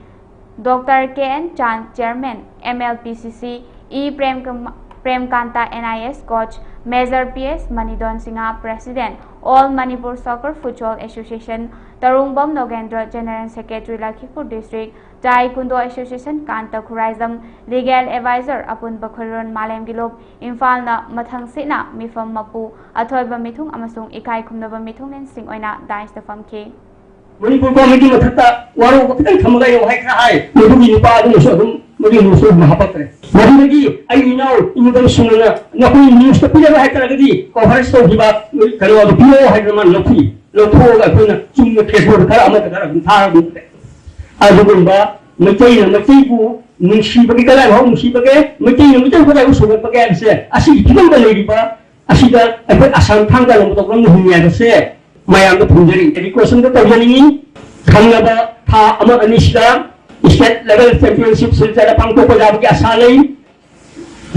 Doctor K N Chand, Chairman, M L P C C, E Prem Kam-, Premkanta, N I S Coach, Major P S Manidon Singha, President, All Manipur Soccer Football Association, Tarungbam Nogendra, General Secretary, Lakhipur District, Taekwondo Association, Kanta Khuraijam, Legal Advisor, ꯑꯄꯨꯟꯕ ꯈꯣꯏꯔꯣꯟ ꯃꯥꯂꯦꯝꯒꯤ ꯂꯨꯞ, ꯏꯝꯐꯥꯜꯅ ꯃꯊꯪꯁꯤꯠꯅ ꯃꯤꯐꯝ ꯃꯄꯨ, ꯑꯊꯣꯏꯕ ꯃꯤꯊꯨꯡ ꯑꯃꯁꯨꯡ ꯏꯀꯥꯏ ꯈꯨꯝꯅꯕ ꯃꯤꯊꯨꯡꯂꯦꯟꯁꯤꯡ ꯑꯣꯏꯅ Dais ꯇ ꯐꯝꯈꯤ꯫ ꯃꯅꯤꯄꯨꯔ ꯒꯣꯔꯃꯦꯟꯒꯤ ꯃꯊꯛꯇ ꯋꯥꯔꯧꯕ ꯈꯤꯇꯪ ꯊꯝꯃꯒ ꯑꯩꯅ ꯋꯥꯍꯩ ꯈꯔ ꯍꯥꯏ꯫ ꯃꯗꯨꯒꯤ ꯅꯨꯄꯥ ꯑꯗꯨꯅꯁꯨ ꯑꯗꯨꯝ ꯃꯗꯨꯒꯤ ꯅ꯭ꯌꯨꯁꯇꯨ ꯑꯗꯨꯝ ꯍꯥꯄꯛꯇ꯭ꯔꯦ꯫ ꯃꯗꯨꯗꯒꯤ ꯑꯩ ꯏꯅꯥꯎ ꯏꯅꯤꯗꯝ ꯁꯨꯡꯅꯅ ꯅꯈꯣꯏ ꯅ꯭ꯌꯨꯁꯇ ꯄꯤꯔꯔꯣꯏ ꯍꯥꯏꯇꯥꯔꯒꯗꯤ ꯀꯣꯚꯔꯦꯖ ꯇꯧꯈꯤꯕ ꯀꯩꯅꯣ ꯑꯗꯨ ꯄꯤꯔꯛꯑꯣ ꯍꯥꯏꯗꯅ ꯃꯥꯅ ꯂꯧꯊꯣꯛꯏ꯫ ꯂꯧꯊꯣꯛꯑꯒ ꯑꯩꯈꯣꯏꯅ ꯆꯨꯝꯅ ꯐꯦꯁꯕꯨꯛꯇ ꯈꯔ ꯑꯃꯗ ꯈꯔ ꯑꯗꯨꯝ ꯊꯥꯔꯒ ꯑꯗꯨꯝ ꯂꯩ꯫ ꯑꯗꯨꯒꯨꯝꯕ ꯃꯩꯇꯩꯅ ꯃꯩꯇꯩꯕꯨ ꯅꯨꯡꯁꯤꯕꯒꯦ, ꯀꯗꯥꯏꯐꯥꯎ ꯅꯨꯡꯁꯤꯕꯒꯦ, ꯃꯩꯇꯩꯅ ꯃꯩꯇꯩ ꯀꯗꯥꯏꯐꯥꯎ ꯁꯧꯒꯠꯄꯒꯦ ꯍꯥꯏꯕꯁꯦ ꯑꯁꯤꯒꯤ ꯐꯤꯕꯝꯗ ꯂꯩꯔꯤꯕ ꯑꯁꯤꯗ ꯑꯩꯈꯣꯏ ꯑꯁꯥꯝ ꯊꯥꯡꯒ ꯂꯝꯕ ꯇꯧꯐꯝꯅ ꯍꯤꯡꯉꯤ ꯍꯥꯏꯕꯁꯦ ꯃꯌꯥꯝꯗ ꯐꯣꯡꯖꯔꯤ꯫ ꯔꯤꯀ꯭ꯋꯦꯁꯟꯗ ꯇꯧꯖꯅꯤꯡꯉꯤ꯫ ꯊꯪꯅꯕ ꯊꯥ ꯑꯃ ꯑꯅꯤꯁꯤꯗ state level championship ꯁꯤꯜꯆꯔꯗ ꯄꯥꯡꯊꯣꯛꯄ ꯌꯥꯕꯒꯤ ꯑꯁꯥ ꯂꯩ꯫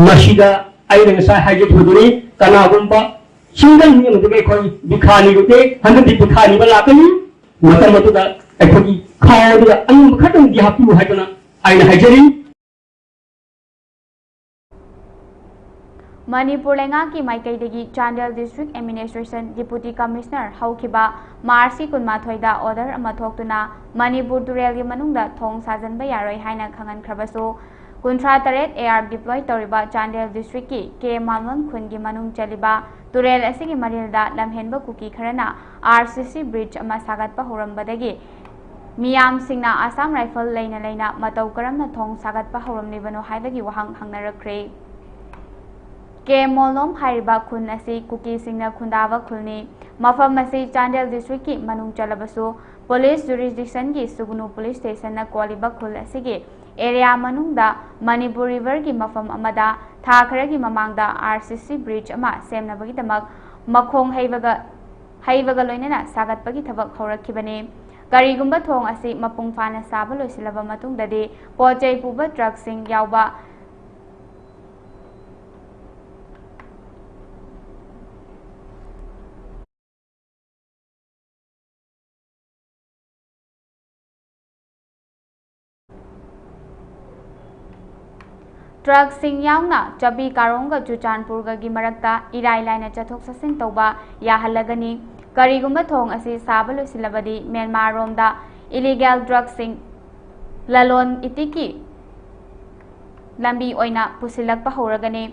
ꯃꯁꯤꯗ ꯑꯩꯅ ꯉꯁꯥꯏ ꯍꯥꯏꯖꯈꯤꯕꯗꯨꯅꯤ, ꯀꯅꯥꯒꯨꯝꯕ ꯁꯤꯡꯒꯜ ꯃꯤ ꯑꯃꯗꯒꯤ ꯑꯩꯈꯣꯏ ꯕꯤꯈꯥꯅꯤ ꯂꯨꯇꯦ, ꯍꯟꯗꯛꯇꯤ ꯕꯤꯈꯥꯅꯤꯕ ꯂꯥꯛꯀꯅꯤ꯫ ꯃꯇꯝ ꯑꯗꯨꯗ ꯑꯩꯈꯣꯏꯒꯤ ꯈꯥꯎ ꯑꯗꯨꯗ ꯑꯉꯝꯕ ꯈꯛꯇꯪꯗꯤ ꯍꯥꯞꯄꯤꯌꯨ ꯍꯥꯏꯗꯨꯅ ꯑꯩꯅ ꯍꯥꯏꯖꯔꯤ꯫ ꯃꯅꯤꯄꯨꯔ ꯂꯩꯉꯥꯛꯀꯤ ꯃꯥꯏꯀꯩꯗꯒꯤ Chandel District Administration Deputy Commissioner ꯍꯧꯈꯤꯕ ꯃꯥꯔꯆꯀꯤ ꯀꯨꯟꯃꯥꯊꯣꯏꯗ order ꯑꯃ ꯊꯣꯛꯇꯨꯅ ꯃꯅꯤꯄꯨꯔ ꯇꯨꯔꯦꯜꯒꯤ ꯃꯅꯨꯡꯗ ꯊꯣꯡ ꯁꯥꯖꯟꯕ ꯌꯥꯔꯣꯏ ꯍꯥꯏꯅ ꯈꯪꯍꯟꯈ꯭ꯔꯕꯁꯨ, ꯀꯨꯟꯊ꯭ꯔꯥ ꯇꯔꯦꯠ AR deploy ꯇꯧꯔꯤꯕ ꯆꯥꯟꯗꯦꯜ Districtꯀꯤ ꯀꯦ ꯃꯥꯝꯂꯣꯟ ꯈꯨꯟꯒꯤ ꯃꯅꯨꯡ ꯆꯜꯂꯤꯕ ꯇꯨꯔꯦꯜ ꯑꯁꯤꯒꯤ ꯃꯔꯤꯜꯗ ꯂꯝꯍꯦꯟꯕ ꯀꯨꯀꯤ ꯈꯔꯅ ꯑꯥꯔ ꯁꯤ ꯁꯤ ꯕ꯭ꯔꯤꯖ ꯑꯃ ꯁꯥꯒꯠꯄ ꯍꯧꯔꯝꯕꯗꯒꯤ ꯃꯤꯌꯥꯝꯁꯤꯡꯅ ꯑꯁꯥꯝ ꯔꯥꯏꯐꯜ ꯂꯩꯅ ꯂꯩꯅ ꯃꯇꯧ ꯀꯔꯝꯅ ꯊꯣꯡ ꯁꯥꯒꯠꯄ ꯍꯧꯔꯝꯂꯤꯕꯅꯣ ꯍꯥꯏꯕꯒꯤ ꯋꯥꯍꯪ ꯍꯪꯅꯔꯛꯈ꯭ꯔꯦ꯫ ꯀꯦ ꯃꯣꯂꯣꯝ ꯍꯥꯏꯔꯤꯕ ꯈꯨꯟ ꯑꯁꯤ ꯀꯨꯀꯤꯁꯤꯡꯅ ꯈꯨꯟꯗꯥꯕ ꯈꯨꯜꯅꯤ꯫ ꯃꯐꯝ ꯑꯁꯤ ꯆꯥꯟꯗꯦꯜ ꯗꯤꯁꯇ꯭ꯔꯤꯛꯀꯤ ꯃꯅꯨꯡ ꯆꯜꯂꯕꯁꯨ, ꯄꯨꯂꯤꯁ ꯖꯨꯔꯤꯁꯗꯤꯛꯁꯟꯒꯤ ꯁꯨꯒꯅꯨ ꯄꯨꯂꯤꯁ ꯁ꯭ꯇꯦꯁꯟꯅ ꯀꯣꯜꯂꯤꯕ ꯈꯨꯜ ꯑꯁꯤꯒꯤ ꯑꯦꯔꯤꯌꯥ ꯃꯅꯨꯡꯗ ꯃꯅꯤꯄꯨꯔ ꯔꯤꯚꯔꯒꯤ ꯃꯐꯝ ꯑꯃꯗ ꯊꯥ ꯈꯔꯒꯤ ꯃꯃꯥꯡꯗ ꯑꯥꯔ ꯁꯤ ꯁꯤ ꯕ꯭ꯔꯤꯖ ꯑꯃ ꯁꯦꯝꯅꯕꯒꯤꯗꯃꯛ ꯃꯈꯣꯡ ꯍꯩꯕꯒ, ꯍꯩꯕꯒ ꯂꯣꯏꯅꯅ ꯁꯥꯒꯠꯄꯒꯤ ꯊꯕꯛ ꯍꯧꯔꯛꯈꯤꯕꯅꯤ꯫ ꯀꯔꯤꯒꯨꯝꯕ ꯊꯣꯡ ꯑꯁꯤ ꯃꯄꯨꯡ ꯐꯥꯅ ꯁꯥꯕ ꯂꯣꯏꯁꯤꯜꯂꯕ ꯃꯇꯨꯡꯗꯗꯤ ꯄꯣꯠ ꯆꯩ ꯄꯨꯕ ꯇ꯭ꯔꯛꯁꯤꯡ ꯌꯥꯎꯕ ꯇ꯭ꯔꯛꯁꯤꯡ ꯌꯥꯎꯅ ꯆꯕꯤ ꯀꯥꯔꯣꯡꯒ ꯆꯨꯔꯆꯥꯟꯄꯨꯔꯒꯒꯤ ꯃꯔꯛꯇ ꯏꯔꯥꯏ ꯂꯥꯏꯅ ꯆꯠꯊꯣꯛ ꯆꯠꯁꯤꯟ ꯇꯧꯕ ꯌꯥꯍꯜꯂꯒꯅꯤ꯫ ꯀꯔꯤꯒꯨꯝꯕ ꯊꯣꯡ ꯑꯁꯤ ꯁꯥꯕ ꯂꯣꯏꯁꯤꯜꯂꯕꯗꯤ ꯃ꯭ꯌꯥꯟꯃꯥꯔ ꯔꯣꯝꯗ ꯏꯂꯤꯒꯦꯜ ꯗ꯭ꯔꯒꯁꯤꯡ ꯂꯂꯣꯟ ꯏꯇꯤꯛꯀꯤ ꯂꯝꯕꯤ ꯑꯣꯏꯅ ꯄꯨꯁꯤꯜꯂꯛꯄ ꯍꯧꯔꯒꯅꯤ꯫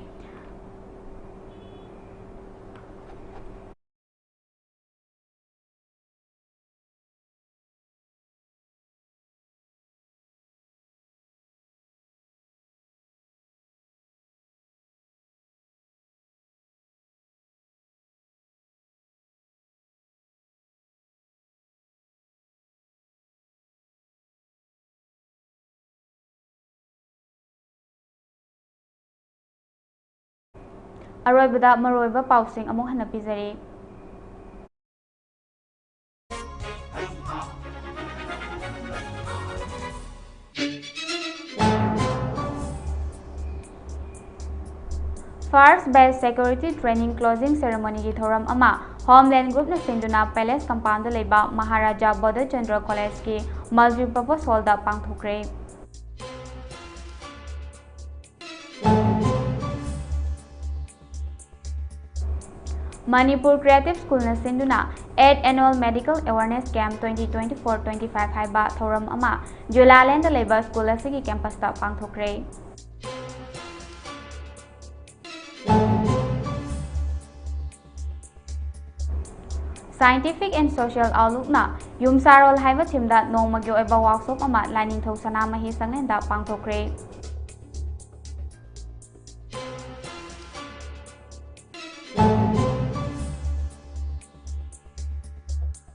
ꯑꯔꯣꯏꯕꯗ ꯃꯔꯨꯑꯣꯏꯕ ꯄꯥꯎꯁꯤꯡ ꯑꯃꯨꯛ ꯍꯟꯅ ꯄꯤꯖꯔꯤ꯫ First Batch Security Training Closing Ceremonyꯒꯤ ꯊꯧꯔꯝ ꯑꯃ Homeland Groupꯅ ꯁꯤꯟꯗꯨꯅ Palace Compoundꯗ ꯂꯩꯕ ꯃꯍꯥꯔꯥꯖꯥ ꯕꯣꯙꯆꯟꯗ꯭ꯔ Collegeꯀꯤ Multipurpose Hallꯗ ꯄꯥꯡꯊꯣꯛꯈ꯭ꯔꯦ꯫ ꯃꯅꯤꯄꯨꯔ Creative Schoolꯅ ꯁꯤꯟꯗꯨꯅ Eighth Annual Medical Awareness Camp twenty twenty-four twenty-five ꯍꯥꯏꯕ ꯊꯧꯔꯝ ꯑꯃ ꯖꯨꯂꯥꯂꯦꯟꯗ ꯂꯩꯕ ꯁ꯭ꯀꯨꯜ ꯑꯁꯤꯒꯤ ꯀꯦꯝꯄꯁꯇ ꯄꯥꯡꯊꯣꯛꯈ꯭ꯔꯦ꯫ Scientific and Social Outlookꯅ ꯌꯨꯝꯁꯥꯔꯣꯜ ꯍꯥꯏꯕ ꯊꯤꯝꯗ ꯅꯣꯡꯃꯒꯤ ꯑꯣꯏꯕ ꯋꯥꯛꯁꯣꯞ ꯑꯃ ꯂꯥꯏꯅꯤꯡꯊꯧ ꯁꯅꯥꯃꯍꯤ ꯁꯪꯂꯦꯟꯗ ꯄꯥꯡꯊꯣꯛꯈ꯭ꯔꯦ꯫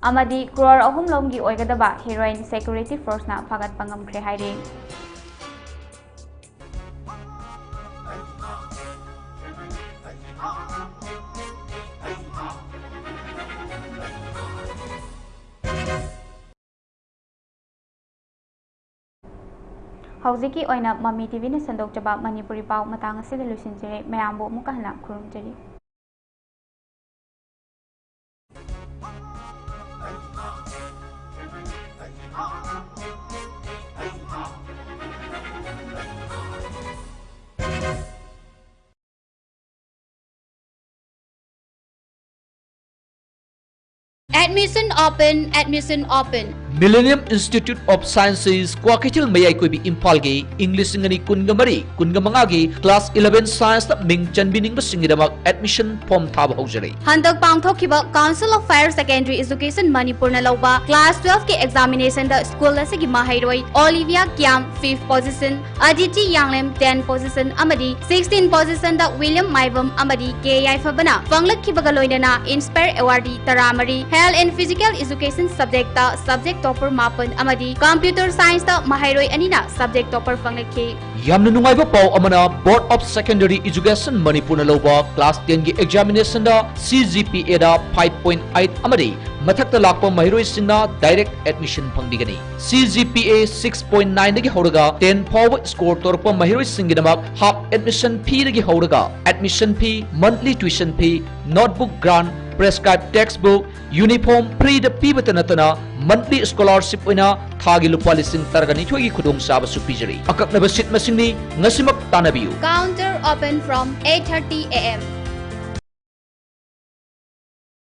ꯑꯃꯗꯤ ꯀ꯭ꯔꯣꯔ ꯑꯍꯨꯝ ꯂꯣꯝꯒꯤ ꯑꯣꯏꯒꯗꯕ ꯍꯦꯔꯣꯏꯟ ꯁꯦꯀ꯭ꯌꯨꯔꯤꯇꯤ ꯐꯣꯔꯁꯅ ꯐꯥꯒꯠꯄ ꯉꯝꯈ꯭ꯔꯦ ꯍꯥꯏꯔꯤ꯫ ꯍꯧꯖꯤꯛꯀꯤ ꯑꯣꯏꯅ ꯃꯃꯤ ꯇꯤꯚꯤꯅ ꯁꯟꯗꯣꯛꯆꯕ ꯃꯅꯤꯄꯨꯔꯤ ꯄꯥꯎ ꯃꯇꯥꯡ ꯑꯁꯤꯗ ꯂꯣꯏꯁꯤꯟꯖꯔꯦ꯫ ꯃꯌꯥꯝꯕꯨ ꯑꯃꯨꯛꯀ ꯍꯟꯅ ꯈꯨꯔꯨꯝꯖꯔꯤ꯫ Admission open, admission open. Millennium Institute of Sciences, Kwakeithel, ꯃꯌꯥꯏ ꯀꯣꯏꯕꯤ, ꯏꯝꯐꯥꯜꯒꯤ ꯏꯪ ꯂꯤꯁꯤꯡ ꯑꯅꯤ ꯀꯨꯟꯒ ꯃꯔꯤ ꯀꯨꯟꯒ ꯃꯉꯥꯒꯤ class eleven scienceꯇ ꯃꯤꯡ ꯆꯟꯕꯤꯅꯤꯡꯕꯁꯤꯡꯒꯤꯗꯃꯛ admission form ꯊꯥꯕ ꯍꯧꯖꯔꯦ꯫ ꯍꯟꯗꯛ ꯄꯥꯡꯊꯣꯛꯈꯤꯕ Council of Higher Secondary Education ꯃꯅꯤꯄꯨꯔꯅ ꯂꯧꯕ class twelveꯀꯤ examinationꯗ school ꯑꯁꯤꯒꯤ ꯃꯍꯩꯔꯣꯏ Olivia Kiam fifth position, Aditi Yanglem ten position ꯑꯃꯗꯤ sixteen positionꯗ William ꯃꯥꯏꯕꯝ ꯑꯃꯗꯤ ꯀꯦ ꯌꯥꯏꯐꯕꯅ ꯐꯪꯂꯛꯈꯤꯕꯒ ꯂꯣꯏꯅꯅ Inspire Awardee ꯇꯔꯥꯃꯔꯤ, Health and Physical Education subjectꯇ subject topper ꯃꯥꯄꯟ ꯑꯃꯗꯤ Computer Scienceꯇ ꯃꯍꯩꯔꯣꯏ ꯑꯅꯤꯅ subject topper ꯐꯪꯂꯛꯈꯤ꯫ ꯌꯥꯝꯅ ꯅꯨꯡꯉꯥꯏꯕ ꯄꯥꯎ ꯑꯃꯅ, Board of Secondary Education ꯃꯅꯤꯄꯨꯔꯅ ꯂꯧꯕ class tenꯒꯤ examinationꯗ CGPAꯗ five point eight ꯑꯃꯗꯤ ꯃꯊꯛꯇ ꯂꯥꯛꯄ ꯃꯍꯩꯔꯣꯏꯁꯤꯡꯅ direct admission ꯐꯪꯕꯤꯒꯅꯤ꯫ CGPA six point nineꯗꯒꯤ ꯍꯧꯔꯒ ten ꯐꯥꯎꯕ score ꯇꯧꯔꯛꯄ ꯃꯍꯩꯔꯣꯏꯁꯤꯡꯒꯤꯗꯃꯛ half admission feeꯗꯒꯤ ꯍꯧꯔꯒ admission fee, monthly tuition fee, notebook grant, prescribed textbook, uniform freeꯗ ꯄꯤꯕꯇ ꯅꯠꯇꯅ monthly scholarship ꯑꯣꯏꯅ ꯊꯥꯒꯤ ꯂꯨꯄꯥ ꯂꯤꯁꯤꯡ ꯇꯔꯥꯒ ꯅꯤꯊꯣꯏꯒꯤ ꯈꯨꯗꯣꯡꯆꯥꯕꯁꯨ ꯄꯤꯖꯔꯤ꯫ ꯑꯀꯛꯅꯕ seat ꯃꯁꯤꯡꯅꯤ, ꯉꯁꯤꯃꯛ ꯇꯥꯟꯅꯕꯤꯌꯨ꯫ Counter open from eight thirty A M.